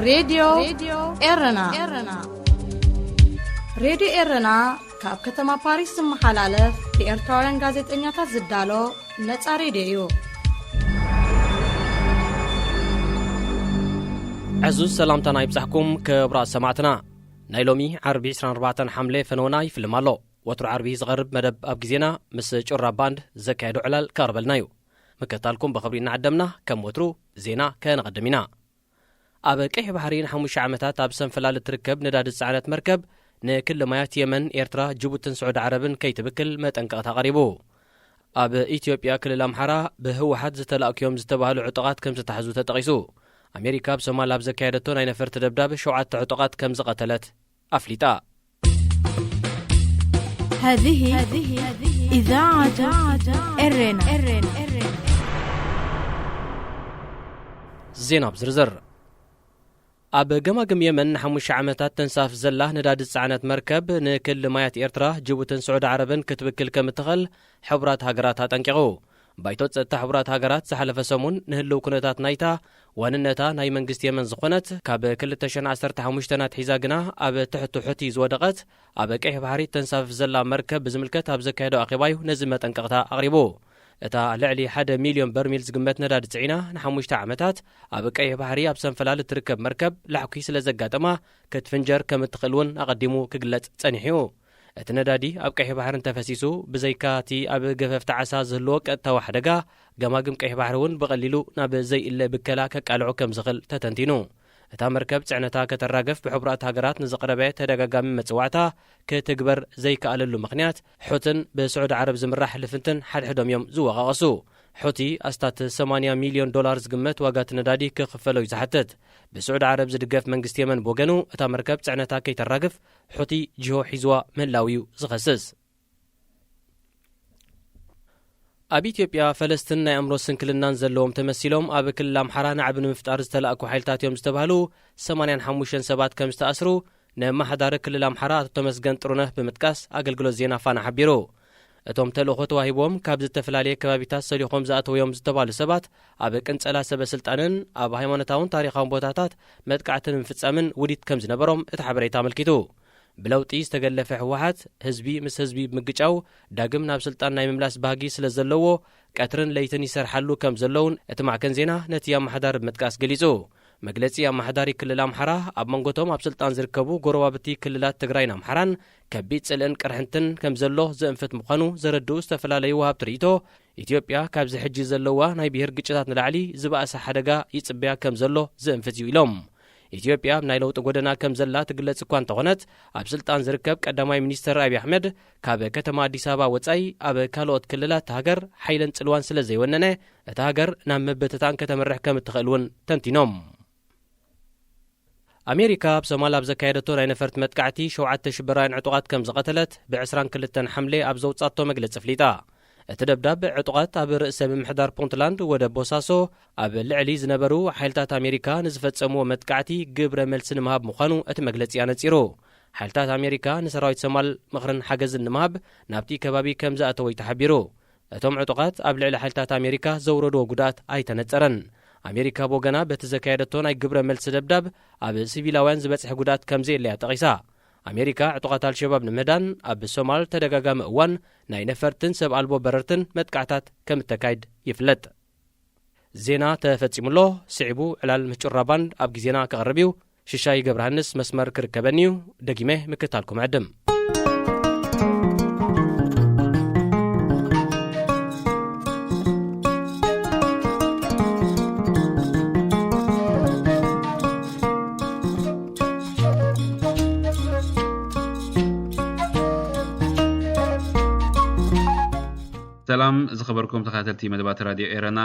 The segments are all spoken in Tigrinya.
ሬድዮ ኤረና። ሬድዮ ኤረና ካብ ከተማ ፓሪስ ዝመሓላለፍ ብኤርትራውያን ጋዜጠኛታት ዝዳሎ ነጻ ሬድዮ እዩ። ዕዙዝ ሰላምታና ይብጻሕኩም ክቡራት ሰማዕትና። ናይ ሎሚ ዓርቢ ዕስራን ኣርባዕተን ሓምለ ፈነወና ይፍልም ኣሎ። ወትሩ ዓርቢ ዝቐርብ መደብ ኣብ ግዜና ምስ ጩራ ባንድ ዘካየዶ ዕላል ከቕርበልና እዩ። ምክትታልኩም ብኽብሪ እናዓደምና፣ ከም ወትሩ ዜና ከነቐድም ኢና። ኣብ ቀይሕ ባሕሪ ንሓሙሽተ ዓመታት ኣብ ሰንፈላል እትርከብ ነዳዲ ዝጸዓነት መርከብ ንክሊ ማያት የመን፣ ኤርትራ፣ ጅቡትን ስዑዲ ዓረብን ከይትብክል መጠንቀቕታ ቀሪቡ። ኣብ ኢትዮጵያ ክልል ኣምሓራ ብህወሓት ዝተላእኩ እዮም ዝተባህሉ ዕጡቓት ከም ዝተታሕዙ ተጠቒሱ። ኣሜሪካ ኣብ ሶማል ኣብ ዘካየደቶ ናይ ነፈርቲ ደብዳብ ሸውዓተ ዕጡቓት ከም ዝቐተለት ኣፍሊጣ። هذه إذاعة إرنا. ዜና ብዝርዝር። ኣብ ገማግም የመን ንሓሙሽተ ዓመታት ተንሳፍ ዘላ ነዳዲ ዝጸዓነት መርከብ ንክሊ ማያት ኤርትራ፣ ጅቡትን ስዑዲ ዓረብን ክትብክል ከም እትኽእል ሕቡራት ሃገራት ኣጠንቂቑ። ባይቶ ጸጥታ ሕቡራት ሃገራት ዝሓለፈ ሰሙን ንህልው ኩነታት ናይታ ዋንነታ ናይ መንግስቲ የመን ዝኾነት፣ ካብ ክልተ ሽሕን ዓሰርተ ሓሙሽተን ኣትሒዛ ግና ኣብ ትሕቲ ሑቲ ዝወደቐት፣ ኣብ ቀይሕ ባሕሪ ተንሳፍፍ ዘላ መርከብ ብዝምልከት ኣብ ዘካየዶ ኣኼባ'ዩ ነዚ መጠንቀቕታ ኣቕሪቡ። እታ ልዕሊ ሓደ ሚልዮን በርሚል ዝግመት ነዳዲ ጽዒና ንሓሙሽተ ዓመታት ኣብ ቀይሕ ባሕሪ ኣብ ሰንፈላል እትርከብ መርከብ ላሕኲ ስለ ዘጋጠማ ክትፍንጀር ከም እትኽእል እውን ኣቐዲሙ ክግለጽ ጸኒሑ እዩ። እቲ ነዳዲ ኣብ ቀይሕ ባሕሪ እንተፈሲሱ፣ ብዘይካ እቲ ኣብ ገፈፍቲ ዓሳ ዝህልዎ ቀጥታዊ ሓደጋ፣ ገማግም ቀይሕ ባሕሪ እውን ብቐሊሉ ናብ ዘይእለ ብከላ ከቃልዖ ከም ዝኽእል ተተንቲኑ። እታ መርከብ ጽዕነታ ከተራግፍ ብሕቡራት ሃገራት ንዝቐረበ ተደጋጋሚ መጽዋዕታ ክትግበር ዘይከኣለሉ ምኽንያት፣ ሑትን ብስዑዲ ዓረብ ዝምራሕ ልፍንትን ሓድሕዶም እዮም ዝወቓቐሱ። ሑቲ ኣስታት ሰማንያ ሚልዮን ዶላር ዝግመት ዋጋ እቲ ነዳዲ ክኽፈሎ እዩ ዝሓትት። ብስዑዲ ዓረብ ዝድገፍ መንግስቲ የመን ብወገኑ፣ እታ መርከብ ጽዕነታ ከይተራግፍ ሑቲ ጅሆ ሒዝዋ ምህላው እዩ ዝኸስስ። ኣብ ኢትዮጵያ ፈለስትን ናይ ኣእምሮ ስንክልናን ዘለዎም ተመሲሎም ኣብ ክልል ኣምሓራ ናዕቢ ንምፍጣር ዝተላእኩ ሓይልታት እዮም ዝተባህሉ ሰማንያን ሓሙሽተን ሰባት ከም ዝተኣስሩ ንኣመሓዳሪ ክልል ኣምሓራ ኣቶ ተመስገን ጥሩነህ ብምጥቃስ ኣገልግሎት ዜና ፋና ሓቢሩ። እቶም ተልእኾ ተዋሂቦም ካብ ዝተፈላለየ ከባቢታት ሰሊኾም ዝኣተዉ እዮም ዝተባህሉ ሰባት ኣብ ቅንጸላ ሰበ ስልጣንን ኣብ ሃይማኖታውን ታሪኻውን ቦታታት መጥቃዕቲ ንምፍጻምን ውዲት ከም ዝነበሮም እቲ ሓበሬታ ኣመልኪቱ። ብለውጢ ዝተገለፈ ህወሓት፣ ህዝቢ ምስ ህዝቢ ብምግጫው ዳግም ናብ ስልጣን ናይ ምምላስ ባህጊ ስለ ዘለዎ፣ ቀትርን ለይትን ይሰርሓሉ ከም ዘለውን እቲ ማዕከን ዜና ነቲ ኣመሓዳሪ ብምጥቃስ ገሊጹ። መግለጺ ኣመሓዳሪ ክልል ኣምሓራ፣ ኣብ መንጎቶም ኣብ ስልጣን ዝርከቡ ጎረባብቲ ክልላት ትግራይን ኣምሓራን ከቢድ ጽልእን ቅርሕንትን ከም ዘሎ ዘእንፍት ምዃኑ ዘረድኡ ዝተፈላለዩ ወሃብቲ ርእይቶ፣ ኢትዮጵያ ካብዚ ሕጂ ዘለዋ ናይ ብሄር ግጭታት ንላዕሊ ዝበኣሰ ሓደጋ ይጽበያ ከም ዘሎ ዘእንፍት እዩ ኢሎም። ኢትዮጵያ ኣብ ናይ ለውጢ ጎደና ከም ዘላ ትግለጽ እኳ እንተኾነት፣ ኣብ ስልጣን ዝርከብ ቀዳማይ ሚኒስተር ኣብይ ኣሕመድ ካብ ከተማ ኣዲስ ኣበባ ወጻኢ ኣብ ካልኦት ክልላት ሃገር ሓይልን ጽልዋን ስለ ዘይወነነ፣ እታ ሃገር ናብ ምብትታን ከተምርሕ ከም እትኽእል እውን ተንቲኖም። ኣሜሪካ ኣብ ሶማል ኣብ ዘካየደቶ ናይ ነፈርቲ መጥቃዕቲ ሸውዓተ ሽበራውያን ዕጡቓት ከም ዝቐተለት ብዕስራን ክልተን ሓምለ ኣብ ዘውጻቶ መግለጺ ኣፍሊጣ። እቲ ደብዳብ ዕጡቓት ኣብ ርእሰ ምምሕዳር ፑንትላንድ ወደብ ቦሳሶ ኣብ ልዕሊ ዝነበሩ ሓይልታት ኣሜሪካ ንዝፈጸምዎ መጥቃዕቲ ግብረ መልሲ ንምሃብ ምዃኑ እቲ መግለጺ ኣነጺሩ። ሓይልታት ኣሜሪካ ንሰራዊት ሶማል ምኽርን ሓገዝን ንምሃብ ናብቲ ከባቢ ከም ዝኣተወ እዩ ተሓቢሩ። እቶም ዕጡቓት ኣብ ልዕሊ ሓይልታት ኣሜሪካ ዘውረድዎ ጉድኣት ኣይተነጸረን። ኣሜሪካ ብወገና በቲ ዘካየደቶ ናይ ግብረ መልሲ ደብዳብ ኣብ ሲቪላውያን ዝበጽሐ ጉድኣት ከም ዘየለያ ጠቒሳ። ኣሜሪካ ዕጡቓት ኣልሸባብ ንምህዳን ኣብ ሶማል ተደጋጋሚ እዋን ናይ ነፈርትን ሰብ ኣልቦ በረርትን መጥቃዕታት ከም እተካይድ ይፍለጥ። ዜና ተፈጺሙ ኣሎ። ስዒቡ ዕላል ምስ ጩራ ባንድ ኣብ ግዜና ክቐርብ እዩ። ሽሻይ ገብረሃንስ መስመር ክርከበኒ እዩ። ደጊመ ምክትታልኩም ዕድም። ሰላም ዝኸበርኩም ተኸታተልቲ መደባት ራድዮ ኤረና፣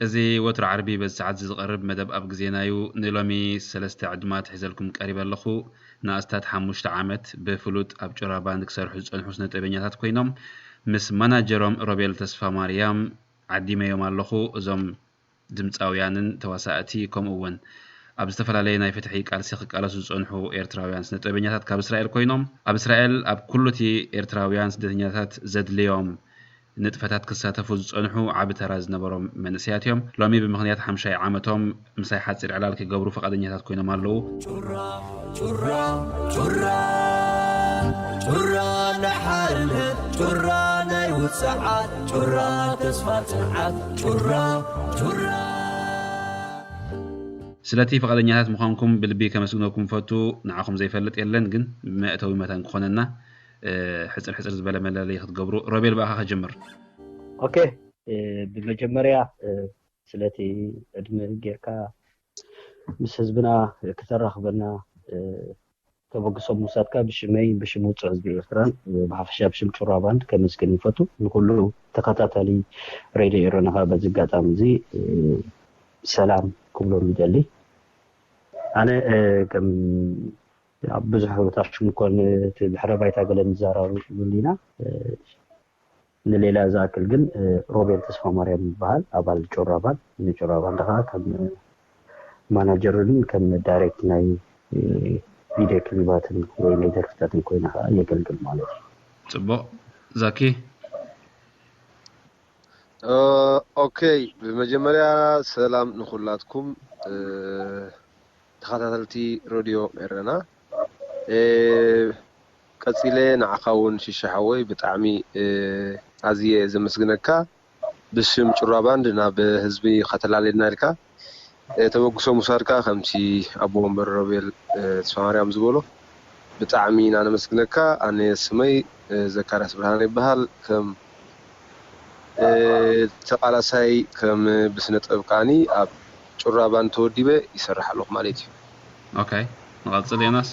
እዚ ወትሩ ዓርቢ በዚ ሰዓት እዚ ዝቐርብ መደብ ኣብ ግዜና እዩ። ንሎሚ ሰለስተ ዕዱማት ሒዘልኩም ቀሪበ ኣለኹ። ንኣስታት ሓሙሽተ ዓመት ብፍሉጥ ኣብ ጩራ ባንድ ክሰርሑ ዝጸንሑ ስነ ጥበበኛታት ኮይኖም፣ ምስ ማናጀሮም ሮቤል ተስፋማርያም ዓዲመዮም ኣለኹ። እዞም ድምጻውያንን ተዋሳእቲ፣ ከምኡ እውን ኣብ ዝተፈላለየ ናይ ፍትሒ ቃልሲ ክቃለሱ ዝጸንሑ ኤርትራውያን ስነ ጥበበኛታት ካብ እስራኤል ኮይኖም፣ ኣብ እስራኤል ኣብ ኩሉ እቲ ኤርትራውያን ስደተኛታት ዘድልዮም ንጥፈታት ክሳተፉ ዝጸንሑ ዓቢ ተራ ዝነበሮም መንእሰያት እዮም። ሎሚ ብምኽንያት ሓምሻይ ዓመቶም ምሳይ ሓጺር ዕላል ክገብሩ ፈቓደኛታት ኮይኖም ኣለዉ። ጩራ፣ ጩራ፣ ጩራ፣ ጩራ ናይ ሓርነት፣ ጩራ ናይ ውጽዓት፣ ጩራ ተስፋ ጽንዓት፣ ጩራ፣ ጩራ። ስለቲ ፈቓደኛታት ምዃንኩም ብልቢ ከመስግነኩም ፈቱ። ንዓኹም ዘይፈልጥ የለን፣ ግን መእተዊ መታን ክኾነና፣ እ፣ ሕጽር ሕጽር ዝበለ መለለይ ክትገብሩ። ሮቤል፣ ብኣኻ ክጅምር። ኦኬ፣ እ፣ ብመጀመርያ፣ እ፣ ስለቲ ዕድመ ጌርካ ምስ ህዝብና ክተራኽበና፣ እ፣ ተበግሶ ምውሳድካ ብሽመይ፣ ብሽም ውጹዕ ህዝቢ ኤርትራን፣ እ፣ ብሓፈሻ ብሽም ጩራ ባንድ ከመስግን ይፈቱ። ንኹሉ ተኸታታሊ ሬድዮ ኤረና ኸኣ በዚ ኣጋጣሚ እዚ፣ እ፣ ሰላም ክብሎም ይደሊ። ኣነ፣ እ፣ ከም ኣብ ብዙሕ ቦታ ሽም ኮን እቲ ድሕረ ባይታ ገለ ንዘራረበሉ ኢና። እ፣ ንሌላ ዝኣክል ግን፣ እ፣ ሮቤል ተስፋማርያም ይበሃል፣ ኣባል ጩራ ባንድ። ንጩራ ባንድ ኸኣ ከም ማናጀርን ከም ዳይሬክት ናይ፣ እ፣ ቪድዮ ክሊባትን ወይ ናይ ደርፍታትን ኮይነ ኸኣ የገልግል ማለት እዩ። ጽቡቕ። ዛኪ? እ፣ ኦኬ፣ ብመጀመርያ ሰላም ንኹላትኩም፣ እ፣ ተኸታተልቲ ሬድዮ ኤረና። እ፣ ቀጺለ ንዓኻ እውን ሽሻ ሓወይ ብጣዕሚ፣ እ፣ ኣዝየ ዘመስግነካ። ብሽም ጩራ ባንድ ናብ ህዝቢ ከተላልየና ኢልካ፣ እ፣ ተበግሶ ምውሳድካ ከምቲ ኣቦ ወንበር ሮቤል፣ እ፣ ተስፋማርያም ዝበሎ ብጣዕሚ ኢና ነመስግነካ። ኣነ ስመይ፣ እ፣ ዘካርያስ ብርሃነ ይበሃል። ከም፣ እ፣ ተቓላሳይ፣ ከም ብስነ ጥበብ ከኣኒ ኣብ ጩራ ባንድ ተወዲበ ይሰርሕ ኣለኹ ማለት እዩ። ኦኬ፣ ንቐጽል ዮናስ።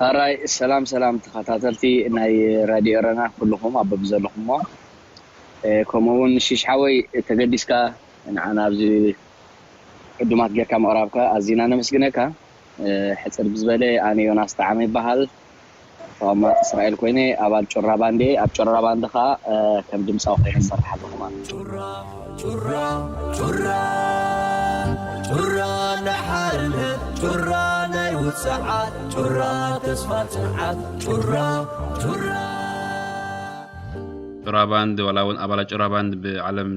ኣራይ፣ ሰላም ሰላም ተኸታተልቲ ናይ ራድዮ ኤረና ኩልኹም ኣብ በብዘለኹሞ፣ እ፣ ከምኡ እውን ሽሽ ሓወይ ተገዲስካ ንዓና ኣብዚ ዕዱማት ጌርካ ምቕራብካ ኣዚና ነመስግነካ። እ፣ ሕጽር ብዝበለ ኣነ ዮናስ ጣዕመ ይበሃል። ተቐማጢ እስራኤል ኮይነ ኣባል ጩራ ባንድ እየ። ኣብ ጩራ ባንድ ኸኣ፣ እ፣ ከም ድምጻዊ ኮይነ ዝሰርሕ ኣለኹ ማለት እዩ። ጩራ፣ ጩራ፣ ጩራ፣ ጩራ ናይ ሓርነት፣ ጩራ ናይ ውጽዓት፣ ጩራ ተስፋ ጽንዓት፣ ጩራ፣ ጩራ። ጩራ ባንድ፣ ዋላ እውን ኣባላት ጩራ ባንድ ብዓለም፣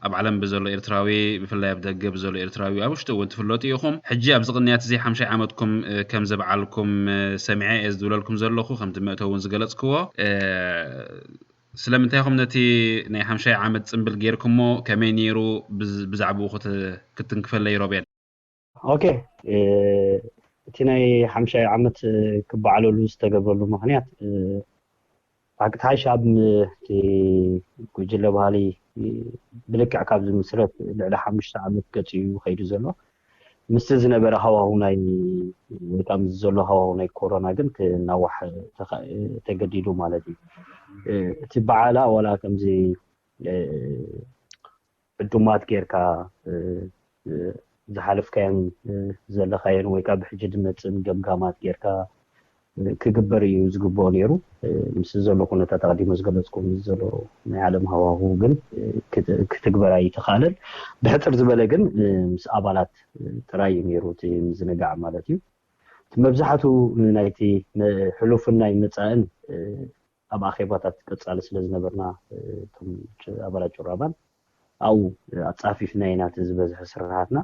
ኣብ ዓለም ብዘሎ ኤርትራዊ፣ ብፍላይ ኣብ ደገ ብዘሎ ኤርትራዊ፣ ኣብ ውሽጢ እውን ትፍለጡ ኢኹም። ሕጂ ኣብዚ ቅንያት እዚ ሓምሻይ ዓመትኩም፣ እ፣ ከም ዘብዓልኩም፣ እ፣ ሰሚዐ እየ ዝብለልኩም ዘለኹ፣ ከምቲ መእተዊ እውን ዝገለጽክዎ። እ፣ ስለምንታይ ኢኹም ነቲ ናይ ሓምሻይ ዓመት ጽምብል ጌርኩሞ? ከመይ ነይሩ? ብዝ-፣ ብዛዕባኡ ክት-፣ ክትንክፈለይ ሮቤል። ኦኬ፣ እ፣ እቲ ናይ ሓምሻይ ዓመት፣ እ፣ ክበዓለሉ ዝተገብረሉ ምኽንያት፣ እ፣ ብሓቂ ተሓይሽ ኣብ ም-፣ እቲ ጉጅለ ባህሊ፣ እ፣ ብልክዕ ካብ ዝምስረት ልዕሊ ሓሙሽተ ዓመት ገጹ እዩ ከይዱ ዘሎ። ምስቲ ዝነበረ ሃዋሁ ናይ፣ ወይ ከዓ ምስ ዘሎ ሃዋሁ ናይ ኮሮና ግን ክናዋሕ ተኸ-፣ ተገዲዱ ማለት እዩ። እ፣ እቲ በዓላ ዋላ ከምዚ፣ እ፣ ዕዱማት ጌርካ፣ እ፣ እ፣ ዝሓለፍካዮን፣ እ፣ ዘለኻዮን ወይ ከዓ ብሕጂ ዝመጽእን ገምጋማት ጌርካ፣ እ፣ ክግበር እዩ ዝግብኦ ነይሩ። እ፣ ምስ ዘሎ ኩነታት ኣቐዲመ ዝገለጽኩ፣ ምስ ዘሎ ናይ ዓለም ሃዋሁ ግን፣ እ፣ ክት-፣ ክትግበር ኣይተኻእለን። ብሕጽር ዝበለ ግን፣ እ፣ ምስ ኣባላት፣ እ፣ ጥራይ እዩ ነይሩ እቲ ምዝንጋዕ ማለት እዩ። እቲ መብዛሕትኡ ናይቲ መ-፣ ሕሉፍን ናይ መጻእን፣ እ፣ ኣብ ኣኼባታት ቀጻሊ ስለ ዝነበርና፣ እ፣ እቶም ጭ-፣ ኣባላት ጩራ ባንድ ኣብኡ ኣጻፊፍና ኢና እቲ ዝበዝሐ ስራሓትና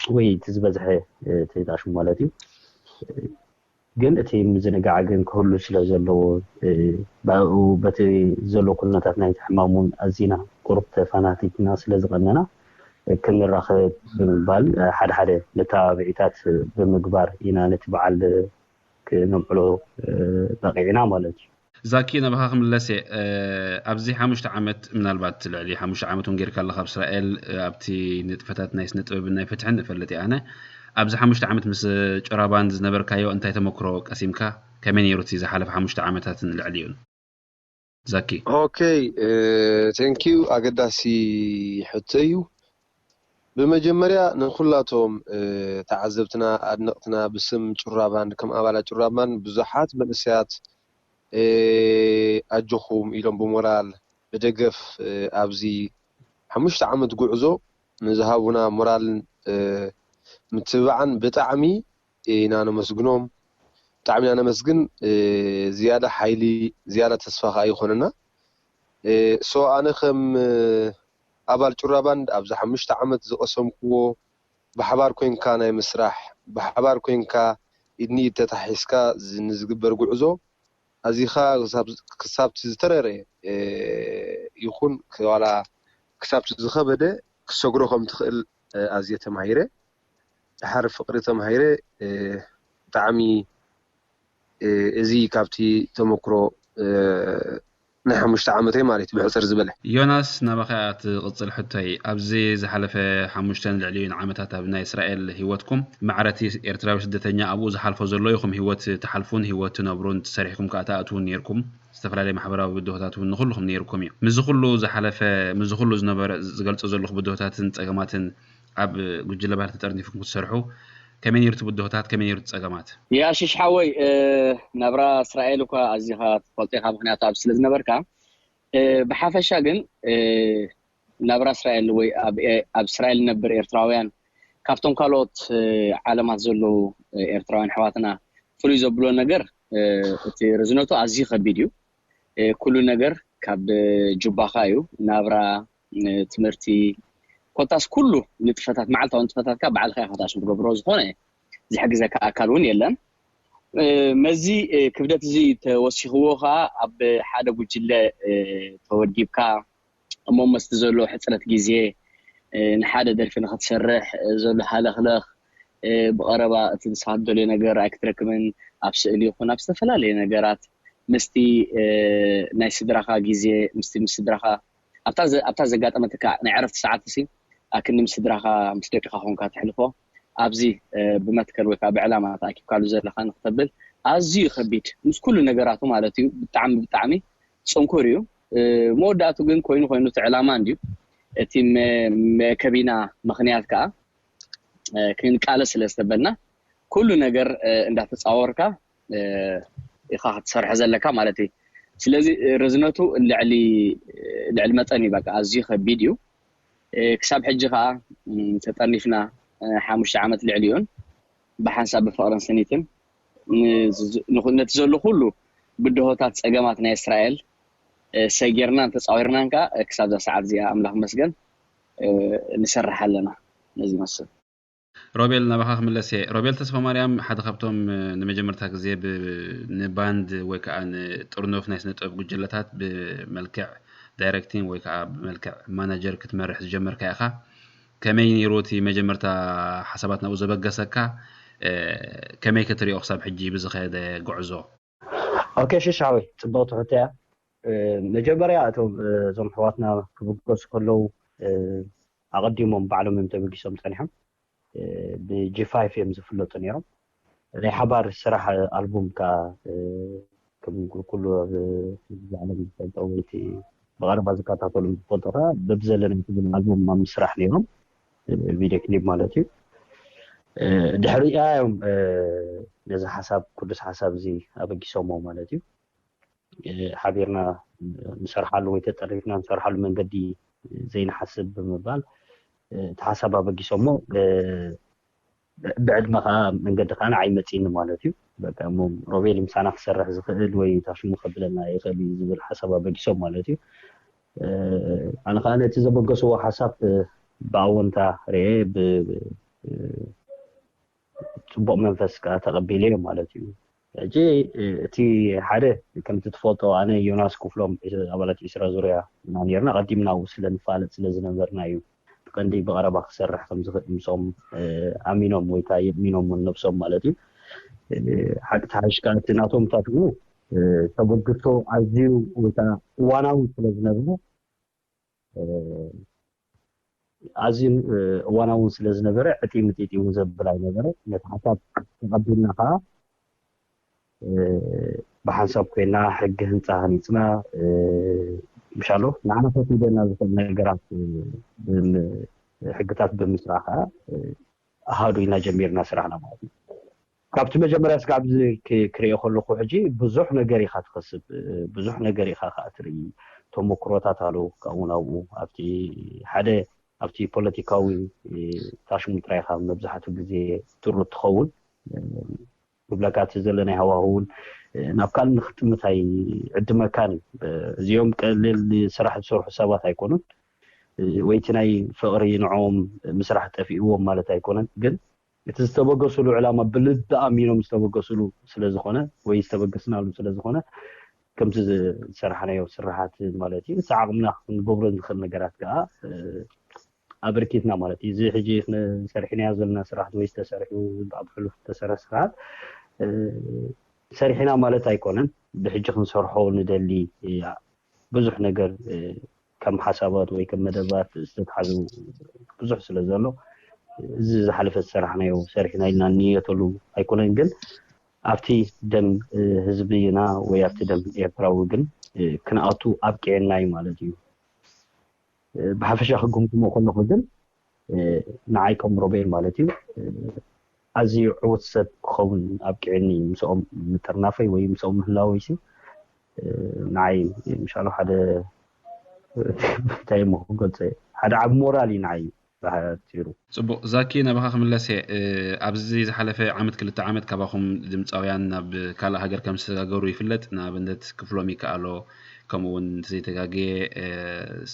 ወይ እቲ ዝበዝሐ፣ እ፣ ተይጣሹ ማለት እዩ። ግን እቲ ምዝንጋዕ ግን ክህሉ ስለ ዘለዎ፣ እ፣ ብኡ በቲ ዘሎ ኩነታት ናይቲ ሕማም እውን ኣዚና ቁሩብ ተፈናቲትና ስለ ዝቐነና፣ እ፣ ክንራኸብ ብምባል፣ እ፣ ሓደ ሓደ መተባብዒታት ብምግባር ኢና ነቲ በዓል ክነብዕሎ፣ እ፣ በቒዕና ማለት እዩ። ዛኪ፣ ናባኻ ክምለስ እየ። እ፣ ኣብዚ ሓሙሽተ ዓመት፣ ምናልባት ልዕሊ ሓሙሽተ ዓመት እውን ጌርካ ኣለኻ ኣብ እስራኤል፣ እ፣ ኣብቲ ንጥፈታት ናይ ስነ ጥበብን ናይ ፍትሕን እፈልጥ እየ ኣነ። ኣብዚ ሓሙሽተ ዓመት ምስ ጩራ ባንድ ዝነበርካዮ እንታይ ተመክሮ ቀሲምካ? ከመይ ነይሩ እቲ ዝሓለፈ ሓሙሽተ ዓመታትን ልዕሊኡን? ዛኪ። ኦኬ፣ እ፣ ቴንኪዩ። ኣገዳሲ ሕቶ እዩ። ብመጀመርያ ንኹላቶም፣ እ፣ ተዓዘብትና፣ ኣድነቕትና ብስም ጩራ ባንድ፣ ከም ኣባላት ጩራ ባንድ ብዙሓት መንእሰያት፣ እ፣ ኣጆኹም ኢሎም ብሞራል፣ ብደገፍ፣ እ፣ ኣብዚ ሓሙሽተ ዓመት ጉዕዞ ንዝሃቡና ሞራልን፣ እ፣ ምትብባዕን ብጣዕሚ ኢና ነመስግኖም። ብጣዕሚ ኢና ነመስግን። ዝያዳ ሓይሊ፣ ዝያዳ ተስፋ ከዓ ይኾነና። ሶ ኣነ ከም ኣባል ጩራ ባንድ ኣብዚ ሓሙሽተ ዓመት ዝቐሰምክዎ፣ ብሓባር ኮይንካ ናይ ምስራሕ፣ ብሓባር ኮይንካ ኢድ ንኢድ ተታሒዝካ ንዝግበር ጉዕዞ ኣዚኻ ክሳብቲ ዝተረረ ይኹን ዋላ ክሳብቲ ዝኸበደ ክሰግሮ ከም ትኽእል ኣዝየ ተማሂረ። ድሓር ፍቕሪ ተማሂረ። ብጣዕሚ እዚ ካብቲ ተመክሮ ናይ ሓሙሽተ ዓመተይ ማለት ብሕፅር ዝበለ። ዮናስ፣ ናባኻ እያ ትቕፅል ሕቶይ። ኣብዚ ዝሓለፈ ሓሙሽተን ልዕሊኡን ዓመታት ኣብ ናይ እስራኤል ህይወትኩም፣ ማዕረቲ ኤርትራዊ ስደተኛ ኣብኡ ዝሓልፎ ዘሎ ኢኹም። ህይወት ትሓልፉን ህይወት ትነብሩን፣ ትሰርሕኩም ከኣ ትኣትዉን ነይርኩም። ዝተፈላለየ ማሕበራዊ ብድሆታት እውን ንኹልኹም ነይርኩም እዩ። ምስዚ ኩሉ ዝሓለፈ፣ ምስዚ ኩሉ ዝነበረ፣ ዝገልጾ ዘለኹ ብድሆታትን ጸገማትን ኣብ ጉጅለ ባህሊ ተጠርኒፍኩም ክትሰርሑ፣ ከመይ ነይሩ እቲ ብድሆታት፣ ከመይ ነይሩ እቲ ጸገማት? ያ ሽሽ ሓወይ፣ ናብራ እስራኤል እኳ ኣዚኻ ትፈልጦ ኢኻ፣ ምኽንያቱ ኣብ ስለ ዝነበርካ። ብሓፈሻ ግን ናብራ እስራኤል ወይ ኣብ እስራኤል ንነብር ኤርትራውያን ካብቶም ካልኦት ዓለማት ዘለዉ ኤርትራውያን ኣሕዋትና ፍሉይ ዘብሎ ነገር፣ እቲ ርዝነቱ ኣዝዩ ከቢድ እዩ። ኩሉ ነገር ካብ ጁባኻ እዩ። ናብራ፣ ትምህርቲ፣ ኮታስ ኩሉ ንጥፈታት፣ መዓልታዊ ንጥፈታትካ ባዕልኻ ኢኻ ታስ ትገብሮ። ዝኾነ ዝሕግዘካ ኣካል እውን የለን። መዚ ክብደት እዚ ተወሲኽዎ ከዓ ኣብ ሓደ ጉጅለ ተወዲብካ፣ እሞ መስቲ ዘሎ ሕፅረት ግዜ፣ ንሓደ ደርፊ ንኽትሰርሕ ዘሎ ሃለኽለኽ፣ ብቐረባ እቲ ንስኻ ትደልዮ ነገር ኣይክትረክብን፣ ኣብ ስእሊ ይኹን ኣብ ዝተፈላለየ ነገራት ምስቲ ናይ ስድራኻ ግዜ፣ ምስቲ ምስ ስድራኻ ኣብታ ዘጋጠመትካ ናይ ዕረፍቲ ሰዓት ሲ ኣክኒ ምስ ስድራኻ ምስ ደቅኻ ኮንካ ተሕልፎ፣ ኣብዚ ብመትከል ወይ ከዓ ብዕላማ ተኣኪብካሉ ዘለኻ ንክተብል ኣዝዩ ከቢድ፣ ምስ ኩሉ ነገራቱ ማለት እዩ። ብጣዕሚ ብጣዕሚ ፅንኩር እዩ። መወዳእቱ ግን ኮይኑ ኮይኑ እቲ ዕላማ እንድዩ፣ እቲ መከቢና ምክንያት ከዓ ክንቃለስ ስለ ዝተበልና ኩሉ ነገር እንዳተፃወርካ ኢኻ ክትሰርሖ ዘለካ ማለት እዩ። ስለዚ ርዝነቱ ልዕሊ ልዕሊ መጠን እዩ። በቃ ኣዝዩ ከቢድ እዩ። ክሳብ ሕጂ ከዓ ተጠርኒፍና ሓሙሽተ ዓመት ልዕሊ እዩን ብሓንሳብ ብፍቕርን ስኒትን ነቲ ዘሎ ኩሉ ብድሆታት፣ ፀገማት ናይ እስራኤል ሰጊርናን ተፃዊርናን ከዓ ክሳብዛ ሰዓት እዚኣ ኣምላኽ መስገን ንሰርሕ ኣለና። ነዚ ይመስል። ሮቤል፣ ናባኻ ክምለስ እየ። ሮቤል ተስፋ ማርያም፣ ሓደ ካብቶም ንመጀመርታ ግዜ ንባንድ ወይ ከዓ ንጥርኑፍ ናይ ስነ ጥበብ ጉጅለታት ብመልክዕ ዳይሬክቲንግ ወይ ከዓ ብመልክዕ ማናጀር ክትመርሕ ዝጀመርካ ኢኻ። ከመይ ነይሩ እቲ መጀመርታ ሓሳባት ናብኡ ዘበገሰካ? ከመይ ክትሪኦ ክሳብ ሕጂ ብዝኸደ ጉዕዞ? ኦኬ ሽሻዊ፣ ፅብቕቲ ሕቶ እያ። መጀመርያ እቶም እዞም ኣሕዋትና ክብገሱ ከለዉ ኣቐዲሞም ባዕሎም እዮም ተበጊሶም ፀኒሖም። ብጂ ፋይፍ እዮም ዝፍለጡ ነይሮም። ናይ ሓባር ስራሕ ኣልቡም ከዓ ከም ኩሉ ኣብ ህዝቢ ዓለም ዝፈልጦ ወይ እቲ ብቐረባ ዝከታተሉ ዝፈልጦ ከዓ በብዘለና ትብል ኣልቡም ኣብ ምስራሕ ነይሮም፣ ቪድዮ ክሊፕ ማለት እዩ። ድሕሪኣ እዮም ነዚ ሓሳብ፣ ቅዱስ ሓሳብ እዚ ኣበጊሶሞ ማለት እዩ። ሓቢርና ንሰርሓሉ ወይ ተጠሪፍና ንሰርሓሉ መንገዲ ዘይንሓስብ ብምባል እቲ ሓሳብ ኣበጊሶሞ። ብዕድመ ከዓ መንገዲ ከዓ ንዓይ መፂኒ ማለት እዩ። በቃ እሞ ሮቤል ምሳና ክሰርሕ ዝኽእል ወይ ታሽሙ ከብለና ይኽእል እዩ ዝብል ሓሳብ ኣበጊሶም ማለት እዩ። ኣነ ከዓ ነቲ ዘበገስዎ ሓሳብ ብኣወንታ ርኤ፣ ብፅቡቕ መንፈስ ከዓ ተቐቢለዮ ማለት እዩ። ሕጂ እቲ ሓደ፣ ከምቲ ትፈልጦ፣ ኣነ ዮናስ ክፍሎም ኣባላት ዒስራ ዙርያ ኢና ነርና። ቀዲምና ኣብኡ ስለ ንፋለጥ ስለ ዝነበርና እዩ። ብቐንዲ ብቐረባ ክሰርሕ ከም ዝኽእል ምስኦም ኣሚኖም ወይ ከዓ የእሚኖም እውን ነብሶም ማለት እዩ። ሓቂ ተሓይሽካ እቲ ናቶም ታትኡ ተበግሶ ኣዝዩ ወይ ከዓ እዋናዊ ስለ ዝነበረ፣ ኣዝዩ እዋናዊ እውን ስለ ዝነበረ ዕጢ ምጢጢ እውን ዘብል ኣይነበረ። ነቲ ሓሳብ ተቐቢልና ከዓ ብሓንሳብ ኮይና ሕጊ ህንፃ ሃኒፅና፣ ምሻሎ ንዓና ከፊደና ዝኽእል ነገራት ሕግታት ብምስራሕ ከዓ ኣሃዱ ኢና ጀሚርና ስራሕና ማለት እዩ። ካብቲ መጀመርያ ስጋብ ክሪኦ ከለኩ ሕጂ ብዙሕ ነገር ኢካ ትኸስብ፣ ብዙሕ ነገር ኢካ ከዓ ትርኢ፣ ተሞክሮታት ኣለዉ። ካብኡ ናብኡ ኣብቲ ሓደ ኣብቲ ፖለቲካዊ ታሽሙ ጥራይ ኢካ መብዛሕትኡ ግዜ ትሩ ትኸውን። ክብለካ እቲ ዘሎ ናይ ሃዋህው እውን ናብ ካልእ ንክጥምት ኣይዕድመካን እዩ። እዚኦም ቀሊል ስራሕ ዝሰርሑ ሰባት ኣይኮኑን። ወይ እቲ ናይ ፍቕሪ ንዕኦም ምስራሕ ጠፊእዎም ማለት ኣይኮነን፣ ግን እቲ ዝተበገስሉ ዕላማ ብልቢ ኣሚኖም ዝተበገስሉ ስለዝኾነ ወይ ዝተበገስናሉ ስለዝኾነ ከምቲ ዝሰራሕናዮ ስራሓት ማለት እዩ። እቲ ዓቕምና ክንገብሮ ንኽእል ነገራት ከዓ ኣበርኪትና ማለት እዩ። እዚ ሕጂ ሰሪሕናዮ ዘለና ስራሕቲ ወይ ዝተሰርሑ ኣብ ሕሉፍ ዝተሰርሐ ስራሕት ሰሪሕና ማለት ኣይኮነን። ብሕጂ ክንሰርሖ ንደሊ ብዙሕ ነገር ከም ሓሳባት ወይ ከም መደባት ዝተትሓዙ ብዙሕ ስለ ዘሎ እዚ ዝሓለፈ ዝሰራሕናዮ ሰሪሕና ኢልና ንየተሉ ኣይኮነን፣ ግን ኣብቲ ደም ህዝብና ወይ ኣብቲ ደም ኤርትራዊ ግን ክንኣቱ ኣብቂዕና እዩ ማለት እዩ። ብሓፈሻ ክግምግሞ ከለኹ ግን ንዓይ ከም ሮቤል ማለት እዩ ኣዝዩ ዕዉት ሰብ ክኸውን ኣብቂዕኒ ምስኦም ምጥርናፈይ ወይ ምስኦም ምህላወይ ሲ ንዓይ ምሻሎ ሓደ እንታይ እሞ ክገልጸ ሓደ ዓብ ሞራል እዩ ንዓይ ባሕቲሩ። ጽቡቕ ዛኪ፣ ናባኻ ክምለስ እየ። ኣብዚ ዝሓለፈ ዓመት ክልተ ዓመት ካባኹም ድምጻውያን ናብ ካልእ ሃገር ከም ዝተሰጋገሩ ይፍለጥ። ንኣብነት ክፍሎም ይከኣሎ፣ ከምኡ እውን እንተዘይተጋግየ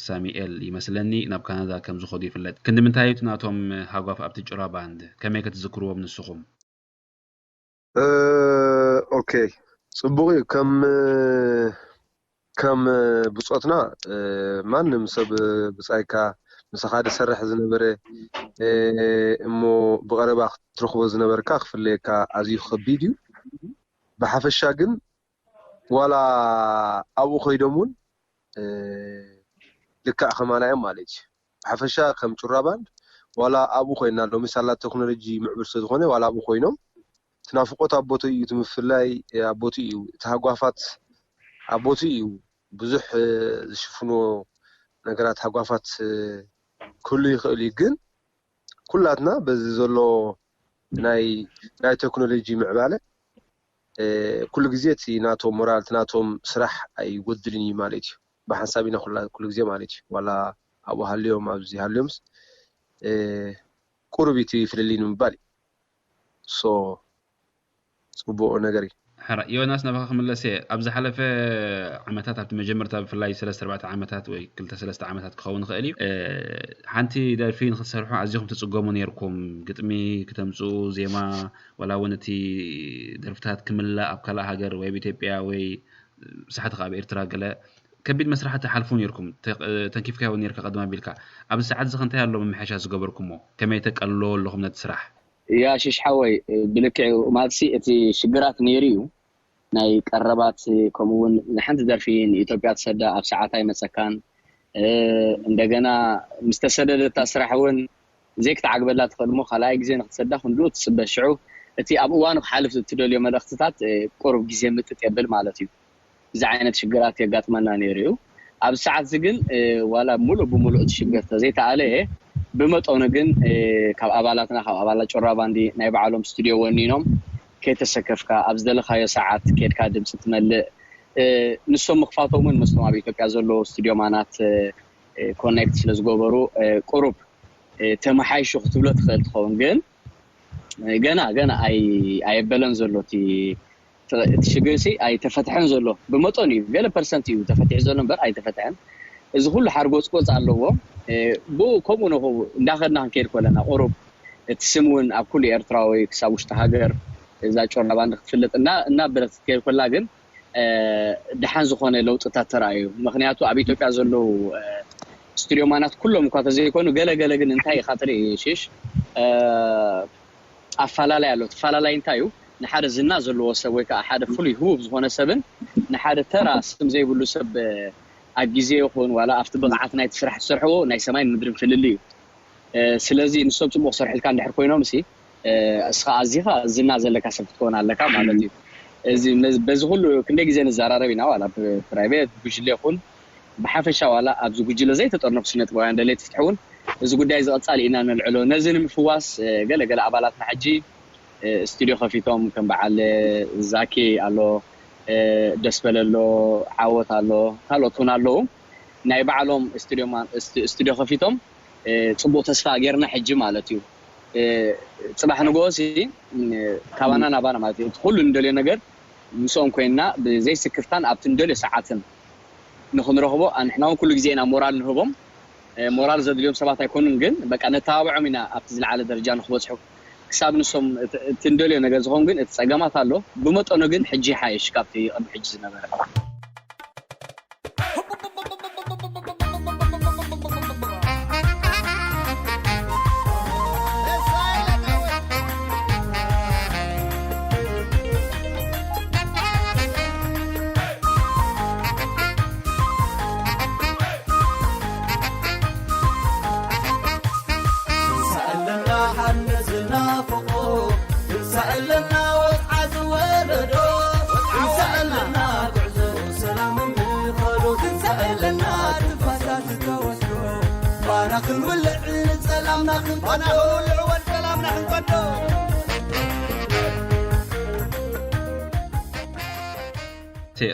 ሳሚኤል ይመስለኒ ናብ ካናዳ ከም ዝኸዱ ይፍለጥ። ክንዲ ምንታይ እዩ እቲ ናቶም ሃጓፍ ኣብቲ ጭራ ባንድ? ከመይ ከ ትዝክርዎም ንስኹም? ኦኬ፣ ጽቡቕ እዩ። ከም ከም ብጾትና ማንም ሰብ ብጻይካ ምሳኻ ዝሰርሕ ዝነበረ እሞ ብቐረባ ክትረኽቦ ዝነበርካ ክፍለየካ ኣዝዩ ከቢድ እዩ። ብሓፈሻ ግን ዋላ ኣብኡ ኮይዶም እውን ልክዕ ከማና እዮም ማለት እዩ። ብሓፈሻ ከም ጩራ ባንድ ዋላ ኣብኡ ኮይና ሎሚ ሳላ ቴክኖሎጂ ምዕቡል ስለዝኾነ ዋላ ኣብኡ ኮይኖም ትናፍቆት ኣቦቱ እዩ፣ እቲ ምፍላይ ኣቦቱ እዩ፣ እቲ ሃጓፋት ኣቦቱ እዩ። ብዙሕ ዝሽፍንዎ ነገራት ሃጓፋት ክህሉ ይኽእል እዩ፣ ግን ኩላትና በዚ ዘሎ ናይ ናይ ቴክኖሎጂ ምዕባለ ኩሉ ግዜ እቲ ናቶም ሞራል እቲ ናቶም ስራሕ ኣይጎድልን እዩ ማለት እዩ። ብሓንሳብ ኢና ኩላ ኩሉ ግዜ ማለት እዩ። ዋላ ኣብኡ ሃልዮም ኣብዚ ሃልዮምስ ቁሩብ እቲ ፍልልይ ንምባል እዩ። ሶ ጽቡቕ ነገር እዩ። ሕራይ ዮናስ፣ ናባኻ ክምለስ እየ። ኣብ ዝሓለፈ ዓመታት ኣብቲ መጀመርታ ብፍላይ ሰለስተ ኣርባዕተ ዓመታት ወይ ክልተ ሰለስተ ዓመታት ክኸውን ይኽእል እዩ፣ ሓንቲ ደርፊ ንክትሰርሑ ኣዚኹም ትጽገሙ ነይርኩም። ግጥሚ ክተምጽኡ፣ ዜማ፣ ዋላ እውን እቲ ደርፍታት ክምላእ ኣብ ካልእ ሃገር ወይ ኣብ ኢትዮጵያ ወይ ብሳሕቲ ኣብ ኤርትራ ገለ ከቢድ መስራሕቲ ትሓልፉ ነይርኩም። ተንኪፍካዮ እውን ነይርካ ቀደም ኣቢልካ። ኣብዚ ሰዓት እዚ ከ እንታይ ኣሎ ምምሕያሻት ዝገበርኩሞ? ከመይ ተቀልልዎ ኣለኹም ነቲ ስራሕ? ያሽሽ ሓወይ፣ ብልክዕ እዩ። ማለትሲ እቲ ሽግራት ነይሩ እዩ። ናይ ቀረባት ከምኡ እውን ንሓንቲ ደርፊ ንኢትዮጵያ ትሰዳ ኣብ ሰዓት ኣይመፀካን። እንደገና ምስ ተሰደደት እታ ስራሕ እውን ዘይክትዓግበላ ትኽእል እሞ ካልኣይ ግዜ ንክትሰዳ ክንድኡ ትፅበ። ሽዑ እቲ ኣብ እዋኑ ክሓልፍ እትደልዮ መልእኽትታት ቁሩብ ግዜ ምጥጥ የብል ማለት እዩ። እዚ ዓይነት ሽግራት የጋጥመና ነይሩ እዩ። ኣብዚ ሰዓት እዚ ግን ዋላ ሙሉእ ብሙሉእ እቲ ሽግር ተዘይተኣለየ ብመጠኑ ግን ካብ ኣባላትና ካብ ኣባላት ጩራ ባንዲ ናይ ባዕሎም ስቱድዮ ወኒኖም ከይተሰከፍካ ኣብ ዝደለኻዮ ሰዓት ኬድካ ድምፂ ትመልእ። ንሶም ምኽፋቶም እውን ምስቶም ኣብ ኢትዮጵያ ዘለዉ ስቱድዮ ማናት ኮኔክት ስለዝገበሩ ቁሩብ ተመሓይሹ ክትብሎ ትኽእል ትኸውን፣ ግን ገና ገና ኣይ ኣየበለን ዘሎ እቲ እቲ ሽግር ሲ ኣይተፈትሐን ዘሎ። ብመጠኑ እዩ፣ ገለ ፐርሰንት እዩ ተፈቲሑ ዘሎ እምበር ኣይተፈትሐን። እዚ ኩሉ ሓርጎፅጎፅ ኣለዎ። ብኡ ከምኡ ንኸ እንዳኸድና ክንከይድ ከለና ቁሩብ እቲ ስም እውን ኣብ ኩሉ ኤርትራዊ ክሳብ ውሽጢ ሃገር እዛ ጮራ ባንድ ክትፍለጥ እና እናበለት ክትከይድ ከላ ግን ደሓን ዝኾነ ለውጥታት ተራእዩ። ምክንያቱ ኣብ ኢትዮጵያ ዘለዉ ስቱድዮ ማናት ኩሎም እኳ ተዘይኮኑ ገለ ገለ ግን እንታይ ኢኻ ትርኢ ሽሽ ኣፋላላይ ኣሎ። ተፋላላይ እንታይ እዩ? ንሓደ ዝና ዘለዎ ሰብ ወይ ከዓ ሓደ ፍሉይ ህቡብ ዝኾነ ሰብን ንሓደ ተራ ስም ዘይብሉ ሰብ ኣብ ግዜ ይኹን ዋላ ኣብቲ ብቕዓት ናይቲ ስራሕ ዝሰርሕዎ ናይ ሰማይን ምድርን ፍልልይ እዩ። ስለዚ ንሶም ፅቡቕ ሰርሕልካ እንድሕር ኮይኖም ሲ እስኻ ኣዚኻ ዝና ዘለካ ሰብ ክትከውን ኣለካ ማለት እዩ። እዚ በዚ ኩሉ ክንደይ ግዜ ንዘራረብ ኢና ዋላ ብፕራይቬት ብጉጅለ ይኹን ብሓፈሻ ዋላ ኣብዚ ጉጅለ ዘይተጠርነፉ ስነጥበባውያን ደለይቲ ፍትሒ እውን እዚ ጉዳይ እዚ ቀጻሊ ኢና ነልዕሎ። ነዚ ንምፍዋስ ገለ ገለ ኣባላትና ሕጂ ስቱድዮ ከፊቶም ከም በዓል ዛኪ ኣሎ፣ ደስበለ ኣሎ፣ ዓወት ኣሎ፣ ካልኦት እውን ኣለዉ። ናይ ባዕሎም ስቱድዮ ከፊቶም ፅቡቅ ተስፋ ጌርና ሕጂ ማለት እዩ። ጽባሕ ንግሆ ሲ ካባና ናባና ማለት እዩ። ኩሉ እንደልዮ ነገር ምስኦም ኮይንና ብዘይስክፍታን ኣብቲ እንደልዮ ሰዓትን ንክንረኽቦ ንሕና እውን ኩሉ ግዜ ኢና ሞራል ንህቦም። ሞራል ዘድልዮም ሰባት ኣይኮኑን፣ ግን በቃ ነተባብዖም ኢና ኣብቲ ዝለዓለ ደረጃ ንክበፅሑ። ክሳብ ንሶም እቲ እንደልዮ ነገር ዝኸውን ግን እቲ ፀገማት ኣሎ። ብመጠኑ ግን ሕጂ ይሓይሽ ካብቲ ቅድሚ ሕጂ ዝነበረ።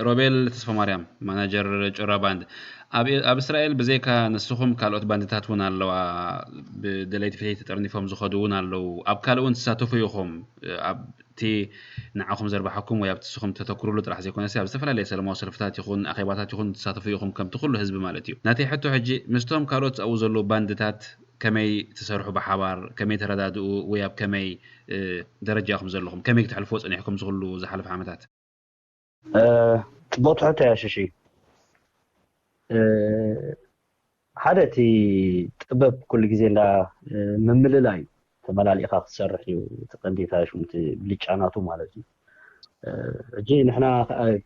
ሮቤል ተስፋማርያም፣ ማናጀር ጩራ ባንድ። ኣብ እስራኤል ብዘይካ ንስኹም ካልኦት ባንድታት እውን ኣለዋ፣ ብደለይቲ ፍትሒ ተጠርኒፎም ዝኸዱ እውን ኣለዉ። ኣብ ካልእ እውን ትሳተፉ ኢኹም። ኣብቲ ንዓኹም ዘርባሕኩም ወይ ኣብቲ ንስኹም ተተኩርሉ ጥራሕ ዘይኮነስ ኣብ ዝተፈላለየ ሰለማዊ ሰልፍታት ይኹን ኣኼባታት ይኹን ትሳተፉ ኢኹም፣ ከምቲ ኩሉ ህዝቢ ማለት እዩ። ናተይ ሕቶ ሕጂ ምስቶም ካልኦት ኣብኡ ዘለዉ ባንድታት ከመይ ትሰርሑ ብሓባር፣ ከመይ ተረዳድኡ ወይ ኣብ ከመይ ደረጃ ኢኹም ዘለኹም፣ ከመይ ክትሕልፍዎ ጸኒሕኩም ዝኽሉ ዝሓለፈ ዓመታት? ጽቡቕ ትሕቶ እያ ሽሺ። ሓደ እቲ ጥበብ ኩሉ ግዜ እንዳ ምምልላይ እዩ። ተመላሊእካ ክትሰርሕ እዩ እቲ ቀንዲ እታ ሽምቲ ብልጫ ናቱ ማለት እዩ። ሕጂ ንሕና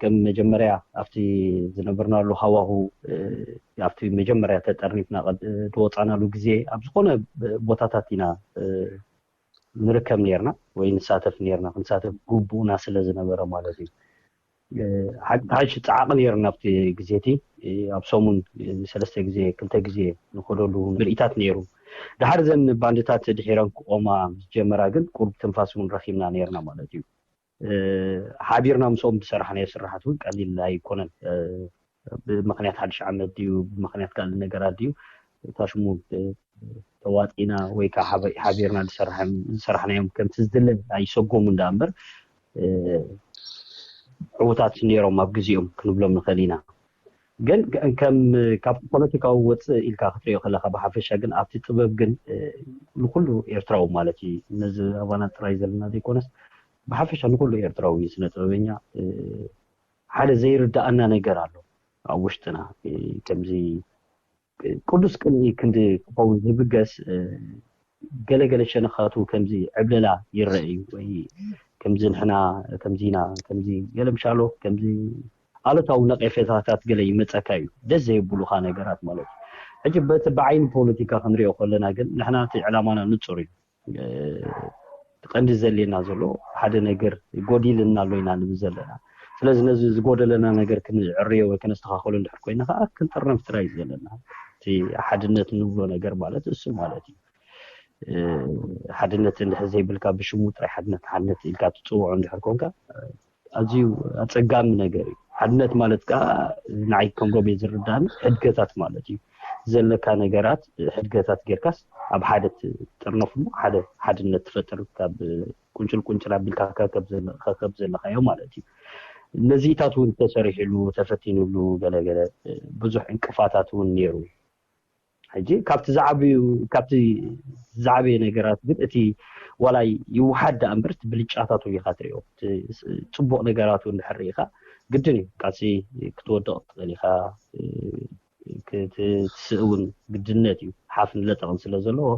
ከም መጀመርያ ኣብቲ ዝነበርናሉ ሃዋሁ ኣብቲ መጀመርያ ተጠርኒፍና ዝወፃናሉ ግዜ ኣብ ዝኾነ ቦታታት ኢና ንርከብ ነርና ወይ ንሳተፍ ነርና። ክንሳተፍ ግቡእና ስለ ዝነበረ ማለት እዩ። ሓቂ ፃዕቂ ነርና ኣብቲ ግዜ እቲ። ኣብ ሰሙን ሰለስተ ግዜ ክልተ ግዜ ንኸደሉ ምርኢታት ነይሩ። ድሓር ዘን ባንድታት ድሒረን ክቆማ ምስ ጀመራ ግን ቁሩብ ትንፋስ እውን ረኺብና ነርና ማለት እዩ። ሓቢርና ምስኦም ዝሰራሕናዮ ስራሓት እውን ቀሊል ኣይኮነን። ብምኽንያት ሓድሽ ዓመት ድዩ ብምኽንያት ካልእ ነገራት ድዩ እታ ሽሙ ተዋጢና ወይ ከዓ ሓቢርና ዝሰራሕናዮም ከምቲ ዝድለ ኣይሰጎሙ እንዳ እምበር ዕዉታት ነይሮም ኣብ ግዜኦም ክንብሎም ንኽእል ኢና። ግን ከም ካብ ፖለቲካዊ ወፅእ ኢልካ ክትሪኦ ከለካ ብሓፈሻ ግን ኣብቲ ጥበብ ግን ንኩሉ ኤርትራዊ ማለት እዩ ነዚ ኣባና ጥራይ ዘለና ዘይኮነስ ብሓፈሻ ንኩሉ ኤርትራዊ ስነ ጥበበኛ ሓደ ዘይርዳኣና ነገር ኣሎ ኣብ ውሽጥና ከምዚ ቅዱስ ቅንኢ ክንዲ ክኸውን ዝብገስ ገለገለ ሸነኻቱ ከምዚ ዕብለላ ይረአ እዩ ወይ ከምዚ ንሕና ከምዚና ከምዚ ገለ ምሻሎ ከምዚ ኣሉታዊ ነቄፌታታት ገለ ይመፀካ እዩ ደስ ዘየብሉካ ነገራት ማለት እዩ። ሕጂ በቲ ብዓይኒ ፖለቲካ ክንሪኦ ከለና ግን ንሕና እቲ ዕላማና ንፁር እዩ። እቲ ቀንዲ ዘድልየና ዘሎ ሓደ ነገር ጎዲልና ኣሎ ኢና ንብል ዘለና። ስለዚ ነዚ ዝጎደለና ነገር ክንዕርዮ ወይ ከነስተኻኸሎ እንድሕር ኮይና ከዓ ክንጥርነፍ ጥራይ እዩ ዘለና። እቲ ሓድነት ንብሎ ነገር ማለት እሱ ማለት እዩ። ሓድነት እንድሕር ዘይብልካ ብሽሙ ጥራይ ሓድነት ሓድነት ኢልካ ትፅውዖ እንድሕር ኮንካ ኣዝዩ ኣፀጋሚ ነገር እዩ። ሓድነት ማለት ከዓ ንዓይ ከም ሮቤ ዝርዳኒ ሕድገታት ማለት እዩ። ዘለካ ነገራት ሕድገታት ጌርካስ ኣብ ሓደ ትጥርነፍሉ ሓደ ሓድነት ትፈጥር ካብ ቁንጭል ቁንጭል ኣቢልካ ከከብ ዘለካዮ ማለት እዩ። ነዚኢታት እውን ተሰሪሕሉ ተፈቲንሉ ገለገለ ብዙሕ ዕንቅፋታት እውን ነይሩ። ሕጂ ካብቲ ዝዓብዩ ካብቲ ዝዓበየ ነገራት ግን እቲ ዋላ ይውሓድ ደኣ እምበር እቲ ብልጫታቱ ኢኻ ትሪኦ። ጽቡቕ ነገራቱ እንድሕር ርኢኻ ግድን እዩ ቃልሲ ክትወድቕ ትኽእል ኢኻ፣ ክትስእ እውን ግድነት እዩ ሓፍን ለጠቕን ስለ ዘለዎ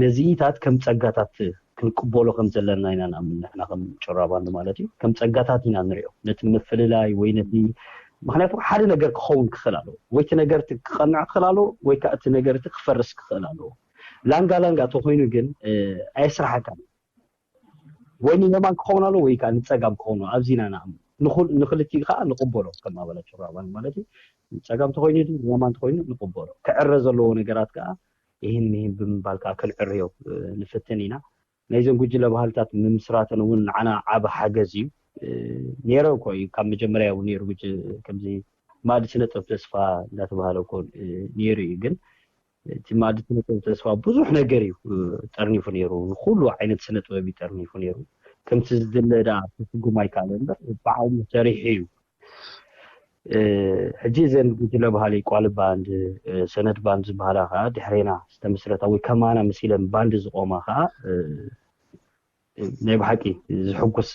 ነዚኢታት ከም ጸጋታት ክንቅበሎ ከም ዘለና ኢና ንኣምን ንሕና ከም ጭራ ባንድ ማለት እዩ ከም ጸጋታት ኢና ንሪኦ ነቲ ምፍልላይ ወይ ነቲ ምክንያቱ ሓደ ነገር ክኸውን ክኽእል ኣለዎ ወይ እቲ ነገር ክቐንዕ ክኽእል ኣለዎ ወይ ከዓ እቲ ነገር ክፈርስ ክኽእል ኣለዎ ላንጋ ላንጋ ተኮይኑ ግን ኣየስራሓካን ወይ ንየማን ክኸውን ኣለዎ ወይ ከዓ ንፀጋም ክኸውን ኣለዎ ኣብዚ ኢና ንኣምን ንክልቲኡ ከዓ ንቕበሎ ከም ኣባላት ጭራ ባንድ ማለት እዩ ፀጋም ተኮይኑ የማን ተኮይኑ ንቕበሎ ክዕረ ዘለዎ ነገራት ከዓ ይህን ይህን ብምባል ከዓ ክንዕርዮ ንፍትን ኢና ናይዘን ጉጅለ ባህልታት ምምስራተን እውን ንዓና ዓቢ ሓገዝ እዩ ነይረ እኮ እዩ ካብ መጀመርያ እውን ነይሩ ጉጅ ከምዚ ማእዲ ስነ ጥበብ ተስፋ እንዳተባሃለ እኮ ነይሩ እዩ ግን እቲ ማዲ ስነ ጥበብ ተስፋ ብዙሕ ነገር እዩ ጠርኒፉ ነይሩ። ንኩሉ ዓይነት ስነ ጥበብ እዩ ጠርኒፉ ነይሩ። ከምቲ ዝድለ ደኣ ክትጉም ኣይከኣለ እምበር ብዓቕሙ ሰሪሑ እዩ። ሕጂ እዘን ጉጅለ ባህሊ ቋል ባንድ፣ ሰነድ ባንድ ዝበሃላ ከዓ ድሕሬና ዝተመስረታ ወይ ከማና መሲለን ባንድ ዝቆማ ከዓ ናይ ብሓቂ ዝሕጉስ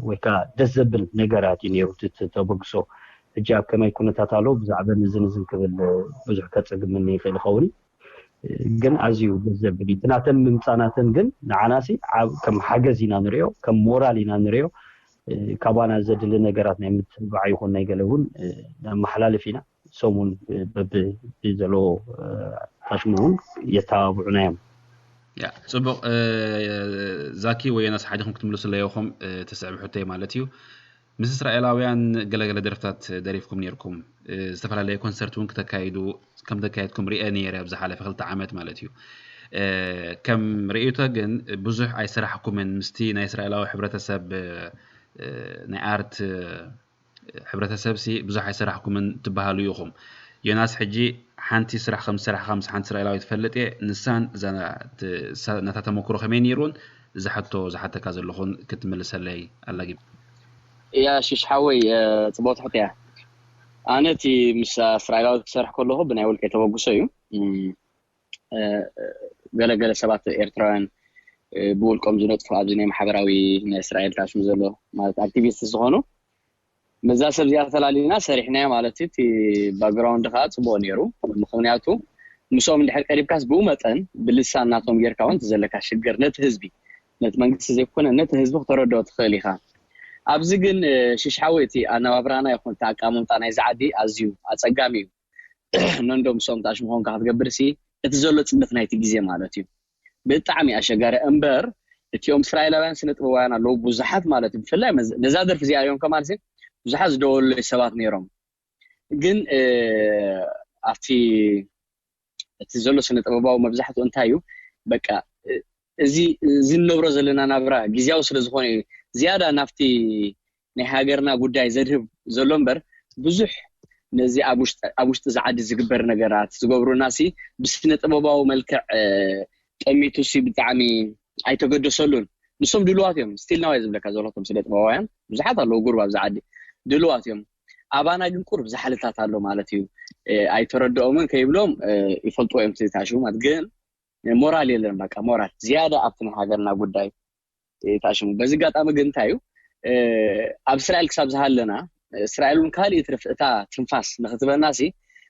ወይ ከዓ ደስ ዘብል ነገራት እዩ ነይሩ እቲ ተበግሶ። ሕጂ ኣብ ከመይ ኩነታት ኣሎ ብዛዕባ ንዝን ዝን ክብል ብዙሕ ከፀግምኒ ይኽእል ይኸውን፣ ግን ኣዝዩ ደስ ዘብል እዩ። እቲ ናተን ምምፃእ ናተን ግን ንዓናሲ ከም ሓገዝ ኢና ንሪኦ፣ ከም ሞራል ኢና ንሪኦ። ካባና ዘድሊ ነገራት ናይ ምትብባዕ ይኹን ናይ ገለ እውን ነመሓላልፍ ኢና። ሰሙን በብዘለዎ ታሽሙ እውን የተባብዑና እዮም። ያ ጽቡቕ። ዛኪ ወይ ዮናስ ሓዲኹም ክትምልሱ ኣለይኹም? ትስዕብ ሕቶይ ማለት እዩ። ምስ እስራኤላውያን ገለገለ ደርፍታት ደሪፍኩም ነርኩም፣ ዝተፈላለየ ኮንሰርት እውን ክተካይዱ ከም ተካየድኩም ሪአ ነይረ ኣብ ዝሓለፈ ክልተ ዓመት ማለት እዩ። ከም ርእይቶ ግን ብዙሕ ኣይሰራሕኩምን ምስቲ ናይ እስራኤላዊ ሕብረተሰብ ናይ ኣርት ሕብረተሰብ ሲ ብዙሕ ኣይሰራሕኩምን ትበሃሉ ኢኹም። ዮናስ ሕጂ ሓንቲ ስራሕ ከም ዝሰራሕካ ምስ ሓንቲ እስራኤላዊ ትፈልጥ እየ። ንሳን እዛ ናታ ተመክሮ ከመይ ነይሩን እዛ ሕቶ ዝሓተካ ዘለኹን ክትምልሰለይ ኣላጊብ። ያ ሽሽ ሓወይ ጽቡቅ ትሕት እያ። ኣነ እቲ ምስ እስራኤላዊ ክሰርሕ ከለኹ ብናይ ውልቀ ተበግሶ እዩ። ገለገለ ሰባት ኤርትራውያን ብውልቆም ዝነጥፉ ኣብዚ ናይ ማሕበራዊ ናይ እስራኤል ታሽሙ ዘሎ ማለት ኣክቲቪስት ዝኾኑ መዛ ሰብ እዚኣ ተላሊና ሰሪሕናዮ ማለት እቲ ባክግራውንድ ከዓ ፅቡቅ ነይሩ። ምክንያቱ ምስኦም እንድሕር ቀሪብካስ ብኡ መጠን ብልሳን ናቶም ጌርካ እውን ዘለካ ሽግር ነቲ ህዝቢ ነቲ መንግስቲ ዘይኮነ ነቲ ህዝቢ ክተረድኦ ትኽእል ኢኻ። ኣብዚ ግን ሽሽሓዊ እቲ ኣነባብራና ይኹን እቲ ኣቃምምጣ ናይዚ ዓዲ ኣዝዩ ኣፀጋሚ እዩ። ነንዶ ምስኦም ታሽሙ ኮንካ ክትገብር ሲ እቲ ዘሎ ፅበት ናይቲ ግዜ ማለት እዩ። ብጣዕሚ ኣሸጋሪ እምበር እቲኦም እስራኤላውያን ስነ ጥበባውያን ኣለዉ ብዙሓት ማለት እዩ። ብፍላይ ነዛ ደርፊ እዚኣ እዮም ከማን ብዙሓት ዝደወሉ ሰባት ነይሮም። ግን ኣብቲ እቲ ዘሎ ስነ ጥበባዊ መብዛሕትኡ እንታይ እዩ በቃ እዚ ዝነብሮ ዘለና ናብራ ግዜያዊ ስለ ዝኾነ እዩ ዝያዳ ናብቲ ናይ ሃገርና ጉዳይ ዘድህብ ዘሎ እምበር ብዙሕ ነዚ ኣብ ውሽጢ ዝዓዲ ዝግበር ነገራት ዝገብሩና ሲ ብስነ ጥበባዊ መልክዕ ጠሚቱ ሲ ብጣዕሚ ኣይተገደሰሉን። ንሶም ድልዋት እዮም ስቲል ናዋይ ዝብለካ ዘለኹም ስነ ጥበባውያን ብዙሓት ኣለዉ ጉሩብ ኣብዚ ዓዲ ድልዋት እዮም። ኣባና ግን ቁሩብ ዛሕልታት ኣሎ ማለት እዩ። ኣይተረድኦምን ከይብሎም ይፈልጥዎ እዮም ትታሽማት ግን ሞራል የለን በቃ ሞራል ዝያዳ ኣብቲ ናይ ሃገርና ጉዳይ ታሽሙ። በዚ ኣጋጣሚ ግን እንታይ እዩ ኣብ እስራኤል ክሳብ ዝሃለና እስራኤል እውን ካልእ ይትረፍ እታ ትንፋስ ንክትበና ሲ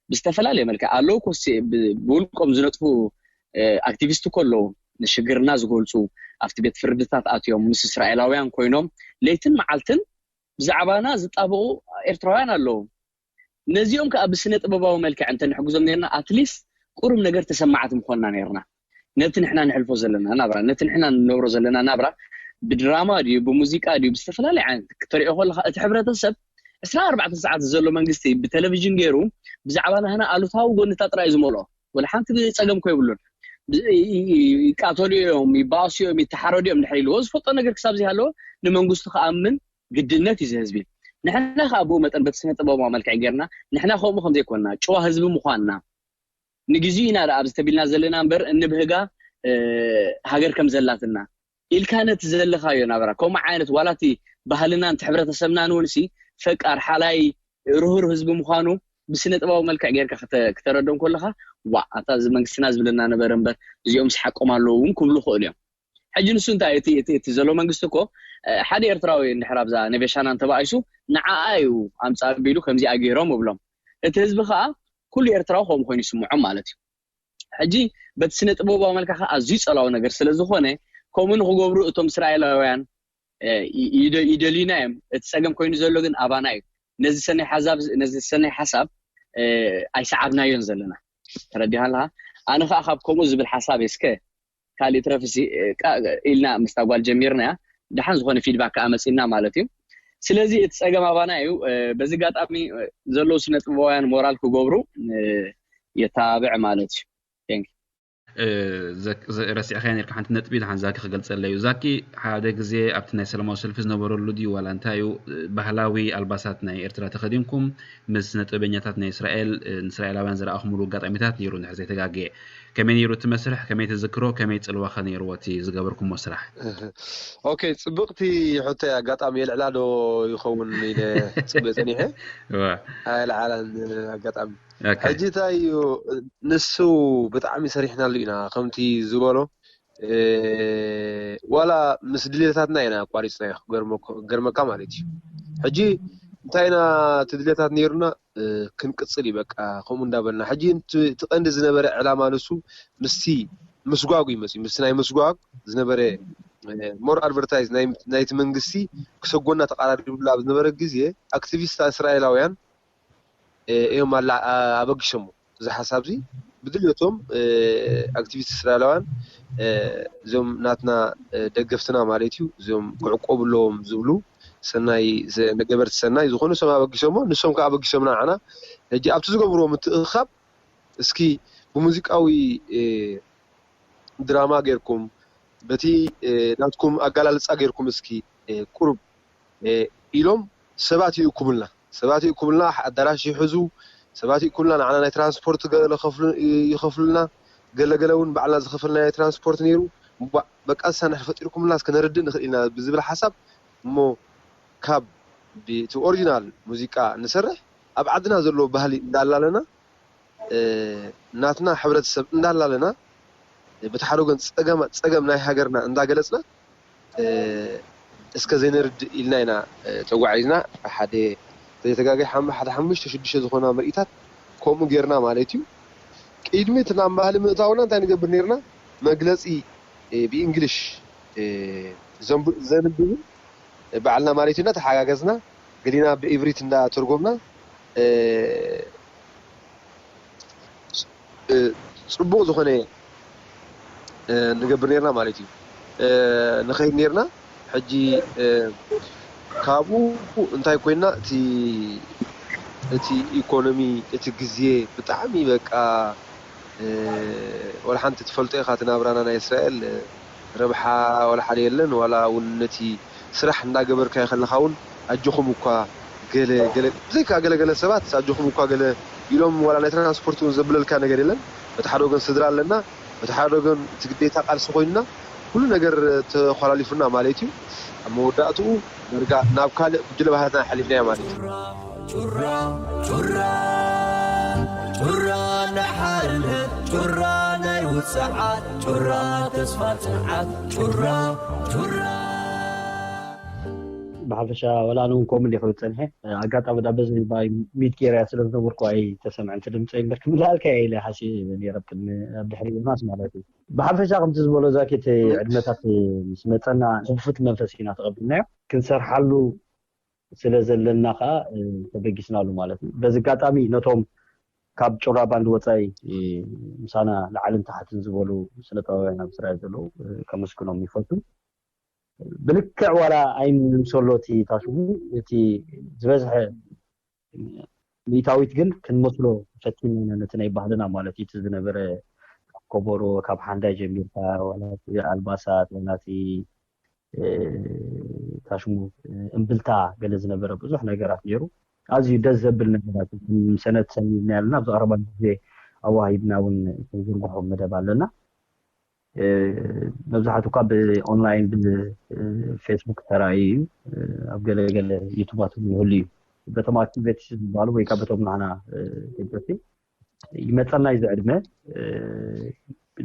ብዝተፈላለየ መልክዕ ኣለዉ ኮ ብውልቆም ዝነጥፉ ኣክቲቪስት እኮ ኣለዉ ንሽግርና ዝገልፁ ኣብቲ ቤት ፍርድታት ኣትዮም ምስ እስራኤላውያን ኮይኖም ለይትን መዓልትን ብዛዕባና ዝጣበቑ ኤርትራውያን ኣለዉ። ነዚኦም ከዓ ብስነ ጥበባዊ መልክዕ እንተ ንሕግዞም ነርና ኣትሊስት ቁሩብ ነገር ተሰማዕቲ ምኾንና ነርና። ነቲ ንሕና ንሕልፎ ዘለና ናብራ ነቲ ንሕና ንነብሮ ዘለና ናብራ ብድራማ ድዩ ብሙዚቃ ድዩ ብዝተፈላለየ ዓይነት ክትሪኦ ከለካ እቲ ሕብረተሰብ ዕስራን ኣርባዕተን ሰዓት ዘሎ መንግስቲ ብቴሌቪዥን ገይሩ ብዛዕባ ናህና ኣሉታዊ ጎንታ ጥራይ ዝመልኦ ወላ ሓንቲ ጸገም ኮ የብሉን። ይቃተሉ እዮም፣ ይባእሱ እዮም፣ ይተሓረዱ እዮም ድሕር ኢልዎ ዝፈልጦ ነገር ክሳብ ዘይሃለዎ ንመንግስቱ ክኣምን ግድነት እዩ ዝህዝቢ። ንሕና ከዓ ብኡ መጠን በቲ ስነ ጥበባዊ መልክዕ ጌርና ንሕና ከምኡ ከም ዘይኮንና ጭዋ ህዝቢ ምዃንና ንግዚኡ ኢና ደኣ ኣብዚ ተቢልና ዘለና እምበር እንብህጋ ሃገር ከም ዘላትና ኢልካ ነቲ ዘለኻዮ ናብራ ከምኡ ዓይነት ዋላ እቲ ባህልናን እቲ ሕብረተሰብናን እውን ሲ ፈቃር ሓላይ ርህሩህ ህዝቢ ምዃኑ ብስነ ጥበባዊ መልክዕ ጌርካ ክተ- ክተረድኦም ከለኻ ዋ ኣታ እዚ መንግስትና ዝብለና ነበረ እምበር እዚኦም ስሓቆም ኣለዉ እውን ክብሉ ይኽእሉ እዮም። ሕጂ ንሱ እንታይ እቲ እቲ እቲ ዘሎ መንግስቲ እኮ እ፣ ሓደ ኤርትራዊ እንድሕር ኣብዛ ነቤሻና እንተባኢሱ ንዓኣ እዩ ኣምፃእ ኣቢሉ ከምዚኣ ገይሮም እብሎም። እቲ ህዝቢ ከዓ ኩሉ ኤርትራዊ ከምኡ ኮይኑ ይስምዖም ማለት እዩ። ሕጂ በቲ ስነ ጥበባዊ መልክዕ ከዓ ኣዝዩ ፀላዊ ነገር ስለ ዝኾነ ከምኡ ንክገብሩ እቶም እስራኤላውያን እ፣ ይ- ይደ- ይደልዩና እዮም። እቲ ፀገም ኮይኑ ዘሎ ግን ኣባና እዩ። ነዚ ሰናይ ሓሳብ ነዚ ሰናይ ሓሳብ እ፣ ኣይሰዓብናዮን ዘለና ተረዲኻ ኣለካ። ኣነ ከዓ ካብ ከምኡ ዝብል ሓሳብ እስከ ካልእ ትረፍሲ ኢልና ምስታ ጓል ጀሚርና እያ። ደሓን ዝኾነ ፊድባክ ከዓ መፂና ማለት እዩ። ስለዚ እቲ ፀገም ኣባና እዩ። በዚ ኣጋጣሚ ዘለዉ ስነ ጥበባውያን ሞራል ክገብሩ የታብዕ ማለት እዩ። Thank you። ረሲዕካያ ነርካ ሓንቲ ነጥቢ፣ ደሓን ዛኪ ክገልጸለይ እዩ። ዛኪ፣ ሓደ ግዜ ኣብቲ ናይ ሰላማዊ ሰልፊ ዝነበረሉ ድዩ ዋላ እንታይ እዩ፣ ባህላዊ ኣልባሳት ናይ ኤርትራ ተኸዲንኩም ምስ ስነ ጥበበኛታት ናይ እስራኤል፣ ንእስራኤላውያን ዘረኣኹምሉ ኣጋጣሚታት ነይሩ እንድሕር ዘይተጋግየ። ከመይ ነይሩ እቲ መስርሕ? ከመይ ትዝክሮ? ከመይ ጽልዋኸ ነይርዎ እቲ ዝገበርኩሞ ስራሕ? ኦኬ፣ ጽብቕቲ ሕቶ እያ። ኣጋጣሚ የልዕላ ዶ ይኸውን ኢለ ጽበ ጸኒሐ። ኣየልዓላን ኣጋጣሚ። ሕጂ እንታይ እዩ፣ ንሱ ብጣዕሚ ሰሪሕናሉ ኢና። ከምቲ ዝበሎ ዋላ ምስ ድሌታትና ኢና ኣቋሪፅናዮ። ገርመካ ማለት እዩ። ሕጂ እንታይ ኢና እቲ ድሌታት ነይሩና፣ ክንቅፅል እዩ በቃ። ከምኡ እንዳበልና ሕጂ እቲ ቀንዲ ዝነበረ ዕላማ ንሱ ምስቲ ምስጓግ እዩ መፅዩ። ምስቲ ናይ ምስጓግ ዝነበረ ሞር ኣድቨርታይዝ ናይቲ መንግስቲ ክሰጎና ተቀራሪብላ ኣብ ዝነበረ ግዜ ኣክቲቪስት እስራኤላውያን እዮም ኣበጊሶሞ እዚ ሓሳብ እዚ። ብድልዮቶም ኣክቲቪስት እስራኤላውያን እዞም ናትና ደገፍትና ማለት እዩ፣ እዞም ክዕቆቡ ኣለዎም ዝብሉ ሰናይ ነገበርቲ ሰናይ ዝኾኑ ሰብ ኣበጊሶሞ። ንሶም ከዓ ኣበጊሶምና ንዓና። ሕጂ ኣብቲ ዝገብርዎ ምትእኽኻብ እስኪ ብሙዚቃዊ ድራማ ጌርኩም በቲ ናትኩም ኣጋላልፃ ጌርኩም እስኪ ቁሩብ ኢሎም ሰባት ይእኩብልና። ሰባት ይእኩብልና፣ ኣዳራሽ ይሕዙ፣ ሰባት ይእኩብልና። ንዓና ናይ ትራንስፖርት ገለ ይኸፍሉልና፣ ገለገለ እውን ባዕልና ዝኸፈልናዮ ትራንስፖርት ነይሩ። በቃ ሳንሕ ፈጢርኩምልና እስከ ነርድእ ንኽእል ኢና ብዝብል ሓሳብ እሞ ካብ እቲ ኦሪጂናል ሙዚቃ ንሰርሕ ኣብ ዓድና ዘለዎ ባህሊ እንዳላለና ናትና ሕብረተሰብ እንዳላለና በቲ ሓደ ወገን ፀገም ናይ ሃገርና እንዳገለፅና እስከ ዘይነርድእ ኢልና ኢና ተጓዒዝና። ሓደ ዘይተጋገ ሓደ ሓሙሽተ ሽዱሽተ ዝኾና ምርኢታት ከምኡ ጌርና ማለት እዩ። ቅድሚ እቲ ናብ ባህሊ ምእታውና እንታይ ንገብር ነርና? መግለፂ ብእንግሊሽ ዘንብብን ባዕልና ማለት ኢና ተሓጋገዝና። ገሊና ብኢብሪት እንዳተርጎምና ፅቡቕ ዝኾነ ንገብር ነርና ማለት እዩ። ንኸይድ ነርና። ሕጂ ካብኡ እንታይ ኮይና፣ እቲ ኢኮኖሚ፣ እቲ ግዜ ብጣዕሚ በቃ ወላ ሓንቲ ትፈልጦ ኢኻ። እቲ ናብራና ናይ እስራኤል ረብሓ ወላ ሓደ የለን። ዋላ እውን ነቲ ስራሕ እንዳገበርካዮ ከለኻ እውን ኣጆኹም እኳ ገለ ገለ ብዘይካ ገለ ገለ ሰባት ኣጆኹም እኳ ገለ ኢሎም ዋላ ናይ ትራንስፖርት እውን ዘብለልካ ነገር የለን። በቲ ሓደ ወገን ስድራ ኣለና፣ በቲ ሓደ ወገን እቲ ግዴታ ቃልሲ ኮይንና ኩሉ ነገር ተኾላሊፉና ማለት እዩ። ኣብ መወዳእትኡ ዳርጋ ናብ ካልእ ጉጅለ ባህልና ሓሊፍናዮ ማለት እዩ። ጩራ ጩራ ጩራ ናይ ሓርነት ጩራ ናይ ውፅዓት ጩራ ተስፋ ፅንዓት ጩራ ጩራ ብሓፈሻ ወላ ኣነ እውን ከምኡ እንደ ክብል ፀኒሐ። ኣጋጣሚ ዳ በዚ ባይ ሚድ ጌርያ ስለ ዝነበርኩ ኣይተሰምዐን እቲ ድምፂ እምበር ክምልኣልካ እየ ኢለ ሓሲበ ነይረ ኣብ ቅድሚ ኣብ ድሕሪ ምምሃስ ማለት እዩ። ብሓፈሻ ከምቲ ዝበሎ ዛኪ እቲ ዕድመታት ምስ መፀና ክፉት መንፈስ ኢና ተቐቢልናዮ። ክንሰርሓሉ ስለ ዘለና ከዓ ተበጊስናሉ ማለት እዩ። በዚ ኣጋጣሚ ነቶም ካብ ጩራ ባንድ ወፃኢ ምሳና ላዕልን ታሕትን ዝበሉ ስነ ጥበባውያን ኣብ እስራኤል ዘለዉ ከመስግኖም ይፈቱ። ብልክዕ ዋላ ኣይንምሰሎ እቲ ታሽሙ እቲ ዝበዝሐ ሚእታዊት ግን ክንመስሎ ፈቲና ኢና ነቲ ናይ ባህልና ማለት እዩ። እቲ ዝነበረ ካብ ከበሮ ካብ ሓንዳይ ጀሚርካ ዋላ እቲ ኣልባሳት ዋላ እቲ ታሽሙ እምብልታ ገለ ዝነበረ ብዙሕ ነገራት ነይሩ። ኣዝዩ ደስ ዘብል ነገራት ሰነድ ሰኒድና ያለና ኣብዚ ቀረባ ግዜ ኣዋሂድና እውን ክንዝርግሖ መደብ ኣለና። መብዛሕትኡ እኳ ብኦንላይን ብፌስቡክ ተራእዩ እዩ። ኣብ ገለገለ ዩቱባት እውን ይህሉ እዩ። በቶም ኣክቲቪቲስ ዝበሃሉ ወይ ከዓ በቶም ናህና ደገፍቲ ይመፀና እዩ ዝዕድመ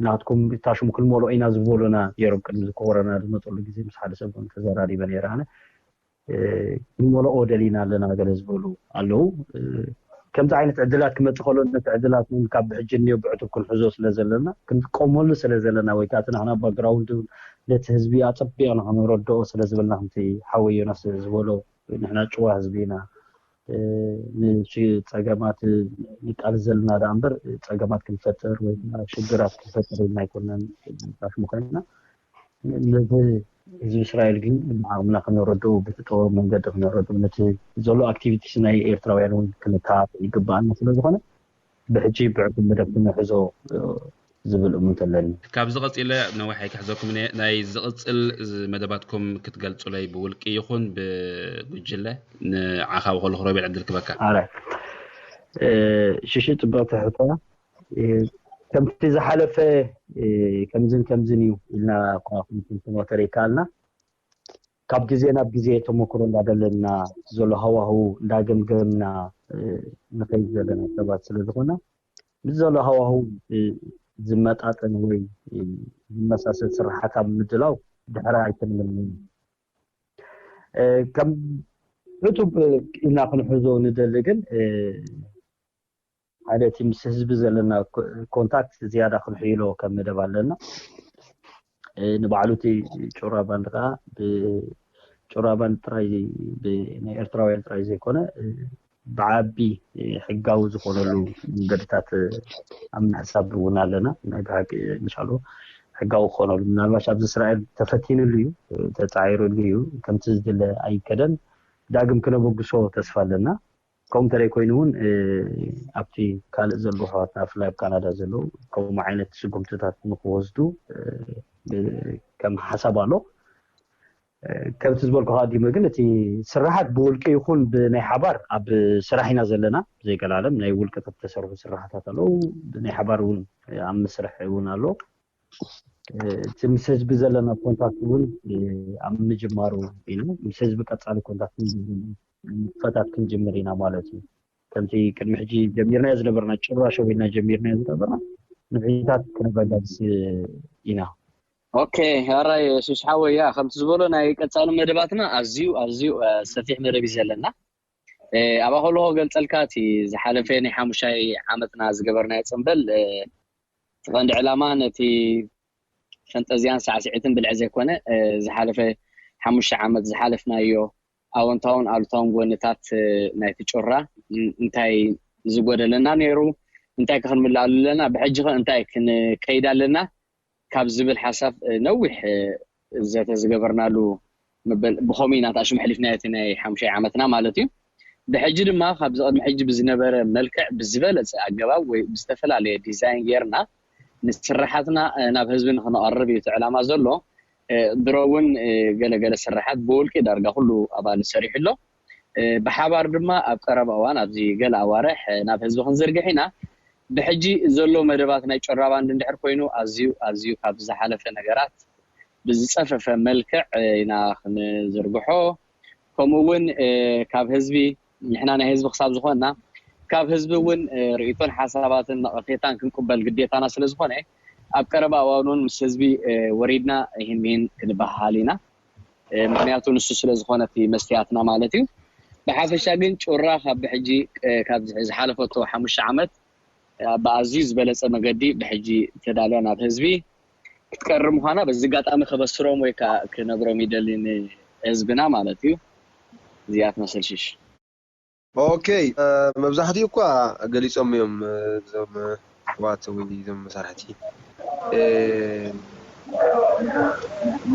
ናትኩም ታሽሙ ክንመልኦ ኢና ዝበሉና ነይሮም። ቅድሚ ኮሮና ዝመፀሉ ግዜ ምስ ሓደ ሰብ እውን ተዘራሪበ ነይረ ኣነ። ክንመልኦ ደሊና ኣለና ገለ ዝበሉ ኣለዉ። ከምዚ ዓይነት ዕድላት ክመፅእ ከሎ ነቲ ዕድላት እውን ካብ ብሕጂ እኒኦ ብዕቱብ ክንሕዞ ስለ ዘለና ክንጥቀመሉ ስለ ዘለና ወይ ከዓ እቲ ናህና ባክግራውንድ እውን ነቲ ህዝቢ ኣፀቢቕና ከነረድኦ ስለ ዝበልና ከምቲ ሓወይ ዮናስ ዝበሎ ንሕና ጭዋ ህዝቢ ኢና። ንፀገማት ንቃልስ ዘለና ደኣ እምበር ፀገማት ክንፈጥር ወይ ሽግራት ክንፈጥር ኢልና ኣይኮናን ታሽሙ ኮይንና። ነዚ ህዝቢ እስራኤል ግን ብዓቕምና ክነረድኡ ብቲ ጥበብ መንገዲ ክነረድኡ ነቲ ዘሎ ኣክቲቪቲስ ናይ ኤርትራውያን እውን ክንከታተል ይግባኣና ስለ ዝኾነ ብሕጂ ብዕቱብ መደብ ክንሕዞ ዝብል እምንቶ ኣለኒ። ካብዚ ቀፂለ ነዊሕ ኣይክሕዘኩም እየ። ናይ ዝቕፅል መደባትኩም ክትገልፁለይ ብውልቂ ይኹን ብጉጅለ ንዓኻ ብከለኹ ረቢዕ ዕድል ክበካ። ኣረ ሽሽ ፅብቕቲ ሕቶ። ከምቲ ዝሓለፈ ከምዝን ከምዝን እዩ ኢልና እኳ ክንትንትኖ ተረይከኣልና፣ ካብ ግዜ ናብ ግዜ ተመክሮ እንዳደለና ዘሎ ሃዋህው እንዳገምገምና ንኸይድ ዘለና ሰባት ስለ ዝኾና፣ ምስ ዘሎ ሃዋህው ዝመጣጠን ወይ ዝመሳሰል ስራሓት ኣብ ምድላው ድሕረ ኣይትንምልምን። ከም ዕቱብ ኢልና ክንሕዞ ንደሊ ግን ሓደ እቲ ምስ ህዝቢ ዘለና ኮንታክት ዝያዳ ክንሕይሎ ከም መደብ ኣለና። ንባዕሉ እቲ ጩራ ባንድ ከዓ ብጩራ ባንድ ጥራይ ናይ ኤርትራውያን ጥራይ ዘይኮነ ብዓቢ ሕጋዊ ዝኾነሉ መንገድታት ኣብ ምሕሳብ እውን ኣለና። ናይ ብሓቂ እንሻሎ ሕጋዊ ክኾነሉ ምናልባሽ ኣብዚ እስራኤል ተፈቲንሉ እዩ፣ ተፃዒሩሉ እዩ፣ ከምቲ ዝድለ ኣይከደን። ዳግም ክነበግሶ ተስፋ ኣለና። ከምኡ እንተደይ ኮይኑ እውን ኣብቲ ካልእ ዘለዉ ኣሕዋትና ብፍላይ ኣብ ካናዳ ዘለዉ ከምኡ ዓይነት ስጉምትታት ንክወስዱ ከም ሓሳብ ኣሎ። ከምቲ ዝበልኩ ኣዲመ ግን እቲ ስራሓት ብውልቂ ይኹን ብናይ ሓባር ኣብ ስራሕ ኢና ዘለና። ዘይቀላለም ናይ ውልቂ ተሰርሑ ስራሕታት ኣለዉ፣ ብናይ ሓባር እውን ኣብ መስርሕ እውን ኣሎ። እቲ ምስ ህዝቢ ዘለና ኮንታክት እውን ኣብ ምጅማሩ ኢና። ምስ ህዝቢ ቀፃሊ ኮንታክት ፈታት ክንጅምር ኢና ማለት እዩ። ከምቲ ቅድሚ ሕጂ ጀሚርናዮ ዝነበርና ጭራሽ ወይና ጀሚርናዮ ዝነበርና ንሕታት ክነበጋግስ ኢና። ኦኬ ኣራይ ሱስ ሓወያ ከምቲ ዝበሎ ናይ ቀፃሉ መደባትና ኣዝዩ ኣዝዩ ሰፊሕ መደብ እዩ ዘለና። ኣባ ከለኹ ገልፀልካ እቲ ዝሓለፈ ናይ ሓሙሻይ ዓመትና ዝገበርናዮ ፅንበል እቲ ቀንዲ ዕላማ ነቲ ፈንጠዝያን ሳዕስዒትን ብልዕ ዘይኮነ ዝሓለፈ ሓሙሽተ ዓመት ዝሓለፍናዮ ኣወንታውን ኣሉታውን ጎንታት ናይቲ ጩራ እንታይ ዝጎደለና ነይሩ፣ እንታይ ከ ክንምልኣሉ ኣለና፣ ብሕጂ ከ እንታይ ክንከይድ ኣለና ካብ ዝብል ሓሳብ ነዊሕ ዘተ ዝገበርናሉ መበል ብኸምኡ ኢና ተኣሽሙ ኣሕሊፍናዮ እቲ ናይ ሓሙሻይ ዓመትና ማለት እዩ። ብሕጂ ድማ ካብዚ ቅድሚ ሕጂ ብዝነበረ መልክዕ ብዝበለፀ ኣገባብ ወይ ብዝተፈላለየ ዲዛይን ጌርና ንስራሓትና ናብ ህዝቢ ንክነቐርብ እዩ እቲ ዕላማ ዘሎ። ድሮ እውን ገለገለ ስራሓት ብውልቂ ዳርጋ ኩሉ ኣባል ሰሪሑ ኣሎ። ብሓባር ድማ ኣብ ቀረባ እዋን ኣብዚ ገለ ኣዋርሕ ናብ ህዝቢ ክንዝርግሕ ኢና። ብሕጂ ዘሎ መደባት ናይ ጭራ ባንድ እንድሕር ኮይኑ ኣዝዩ ኣዝዩ ካብ ዝሓለፈ ነገራት ብዝፀፈፈ መልክዕ ኢና ክንዝርግሖ። ከምኡ እውን ካብ ህዝቢ ንሕና ናይ ህዝቢ ክሳብ ዝኾንና ካብ ህዝቢ እውን ርእይቶን ሓሳባትን ነቐፌታን ክንቅበል ግዴታና ስለ ዝኾነ ኣብ ቀረባ እዋን እውን ምስ ህዝቢ ወሪድና ይህን ሚህን ክንበሃሃል ኢና። ምክንያቱ ንሱ ስለ ዝኾነ እቲ መስትያትና ማለት እዩ። ብሓፈሻ ግን ጩራ ካብ ብሕጂ ካብ ዝሓለፈቶ ሓሙሽተ ዓመት ብኣዝዩ ዝበለፀ መገዲ ብሕጂ ተዳልያ ናብ ህዝቢ ክትቀርብ ምዃና በዚ ኣጋጣሚ ከበስሮም ወይ ከዓ ክነግሮም ይደሊ ንህዝብና ማለት እዩ። እዚኣ ትመስል ሽሽ። ኦኬ መብዛሕትኡ እኳ ገሊፆም እዮም እዞም ኣሕዋት ወይ እዞም መሳርሕቲ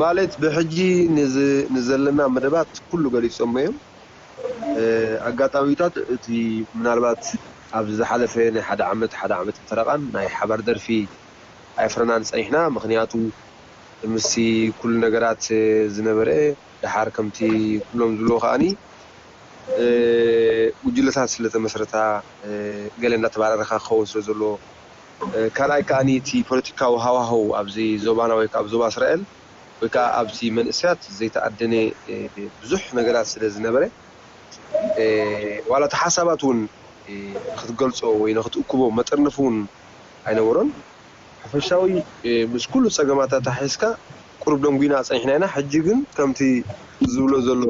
ማለት ብሕጂ ንዘለና መደባት ኩሉ ገሊፆም እዮም። ኣጋጣሚታት እቲ ምናልባት ኣብዚ ዝሓለፈ ናይ ሓደ ዓመት ሓደ ዓመት ተረቓን ናይ ሓባር ደርፊ ኣይፍረናን ፀኒሕና። ምክንያቱ ምስቲ ኩሉ ነገራት ዝነበረ ደሓር ከምቲ ኩሎም ዝብሎ ከዓኒ ጉጅለታት ስለተመስረታ ገለ እንዳተባራረኻ ክኸውን ስለ ዘሎ ካልኣይ ከዓኒ እቲ ፖለቲካዊ ሃዋህው ኣብዚ ዞባና ወይ ኣብ ዞባ እስራኤል ወይ ከዓ ኣብዚ መንእሰያት ዘይተኣደነ ብዙሕ ነገራት ስለ ዝነበረ ዋላ እቲ ሓሳባት እውን ክትገልፆ ወይ ንክትእክቦ መጠርነፍ እውን ኣይነበሮን። ሓፈሻዊ ምስ ኩሉ ፀገማት ኣታሒዝካ ቁሩብ ደንጉና ፀኒሕና ኢና። ሕጂ ግን ከምቲ ዝብሎ ዘሎ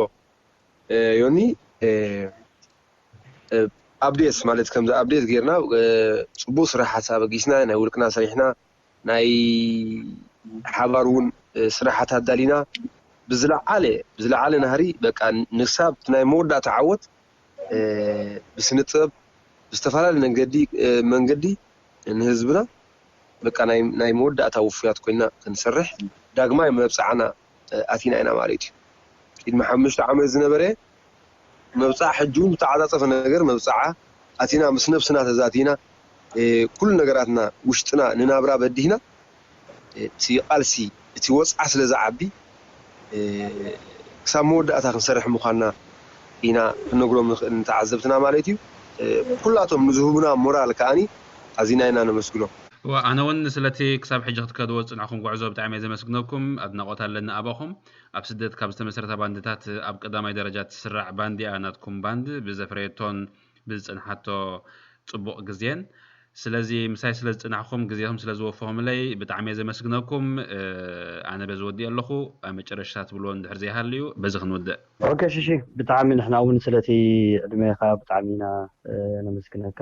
ዮኒ ኣብዴት ማለት ከምዚ ኣብዴት ጌርና ፅቡቅ ስራሕ ሓሳብ ኣጊስና ናይ ውልቅና ሰሪሕና ናይ ሓባር እውን ስራሓት ኣዳሊና ብዝለዓለ ብዝለዓለ ናህሪ በቃ ንክሳብ ናይ መወዳእታ ዓወት ብስነ ጥበብ ብዝተፈላለየ መንገዲ መንገዲ ንህዝብና በቃ ናይ ናይ መወዳእታ ውፉያት ኮይና ክንሰርሕ ዳግማይ መብፅዓና ኣቲና ኢና ማለት እዩ። ቅድሚ ሓሙሽተ ዓመት ዝነበረ መብፅዓ ሕጂ እውን ዝተዓፃፀፈ ነገር መብፅዓ ኣቲና ምስ ነብስና ተዛቲና ኩሉ ነገራትና ውሽጥና ንናብራ በዲህና እቲ ቃልሲ እቲ ወፅዓ ስለ ዝዓቢ ክሳብ መወዳእታ ክንሰርሕ ምዃንና ኢና ክንነግሮም ንኽእል ንተዓዘብትና ማለት እዩ። ኩላቶም ንዝህቡና ሞራል ከዓኒ ኣዚና ኢና ነመስግኖም። ኣነ እውን ስለቲ ክሳብ ሕጂ ክትከድዎ ዝፅናሕኩም ጉዕዞ ብጣዕሚ እየ ዘመስግነኩም። ኣድናቆት ኣለኒ ኣባኹም። ኣብ ስደት ካብ ዝተመስረታ ባንድታት ኣብ ቀዳማይ ደረጃ ትስራዕ ባንድ እያ ናትኩም ባንድ ብዘፍረየቶን ብዝፀንሓቶ ፅቡቕ ግዜን። ስለዚ ምሳይ ስለ ዝፅናሕኩም ግዜኹም ስለ ዝወፈኹምለይ ብጣዕሚ እየ ዘመስግነኩም። ኣነ በዚ ወዲእ ኣለኹ። ኣብ መጨረሽታ ትብልዎ እንድሕር ዘይሃልዩ በዚ ክንውድእ። ኦኬ ሽሺ፣ ብጣዕሚ ንሕና እውን ስለቲ ዕድሜኻ ብጣዕሚ ኢና ነመስግነካ።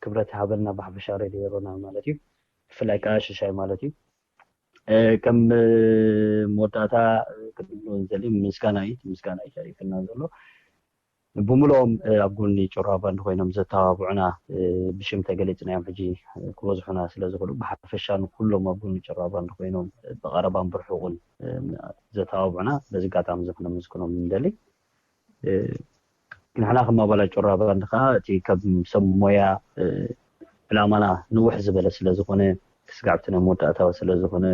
ክብረት ይሃበልና ብሓፈሻ ሬድዮ ሮና ማለት እዩ። ብፍላይ ከዓ ሽሻይ ማለት እዩ። ከም መወዳእታ ክንብሎ ንዘሊ ምስጋና እዩ። ምስጋና እዩ ተሪፍና ዘሎ። ብምልኦም ኣብ ጎኒ ጭራ ባንድ ኮይኖም ዘተባብዑና ብሽም ተገሊፅናዮም ሕጂ ክበዝሑና ስለ ዝኽእሉ ብሓፈሻ ንኩሎም ኣብ ጎኒ ጭራ ባንድ ኮይኖም ብቐረባን ብርሑቕን ዘተባብዑና በዚ ኣጋጣሚ እዚ ክነመስግኖም ንደሊ። ንሕና ከም ኣባላት ጭራ ባንድ ከዓ እቲ ከም ሰብ ሞያ ዕላማና ንውሕ ዝበለ ስለ ዝኾነ ስጋዕቲ ናይ መወዳእታ ስለ ዝኾነ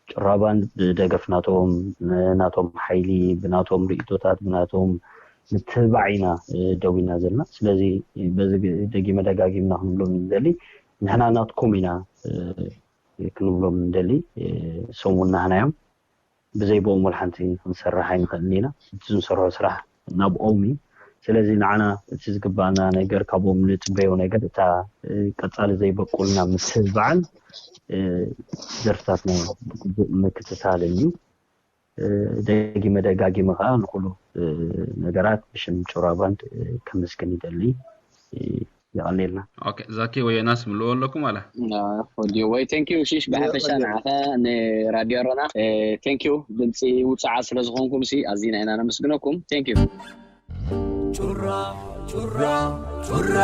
ጭራ ባንድ ብደገፍ ናቶም ናቶም ሓይሊ ብናቶም ርእቶታት ብናቶም ምትብባዕ ኢና ደው ኢና ዘለና። ስለዚ በዚ ደጊመ ደጋጊምና ክንብሎም ንደሊ ንሕና ናትኩም ኢና ክንብሎም ንደሊ። ሰሙን ናህና እዮም። ብዘይ ብኦም ወላ ሓንቲ ክንሰርሕ ኣይንኽእልን ኢና። እቲ ዝንሰርሖ ስራሕ ናብኦም እዩ። ስለዚ ንዓና እቲ ዝግባኣና ነገር ካብኦም ንፅበዮ ነገር እታ ቀፃሊ ዘይበቁልና ምትብባዕን ደርፍታትና ብግቡእ ምክትታልን እዩ። ደጊመ ደጋጊመ ከዓ ንኩሉ ነገራት ብሽም ጭራ ባንድ ከመስግን ይደሊ። የቐኔልና። ኦኬ ዛኪ ወይ ዮናስ ምልዎ ኣለኩም ኣላ። ወዲ ወይ thank you ሽሽ ብሓፈሻ ንዓኻ ንራድዮ ሮና thank you ድምፂ ውፅዓ ስለ ዝኾንኩም ሲ ኣዚና ኢና ነመስግነኩም። Thank you. ጩራ ጩራ ጩራ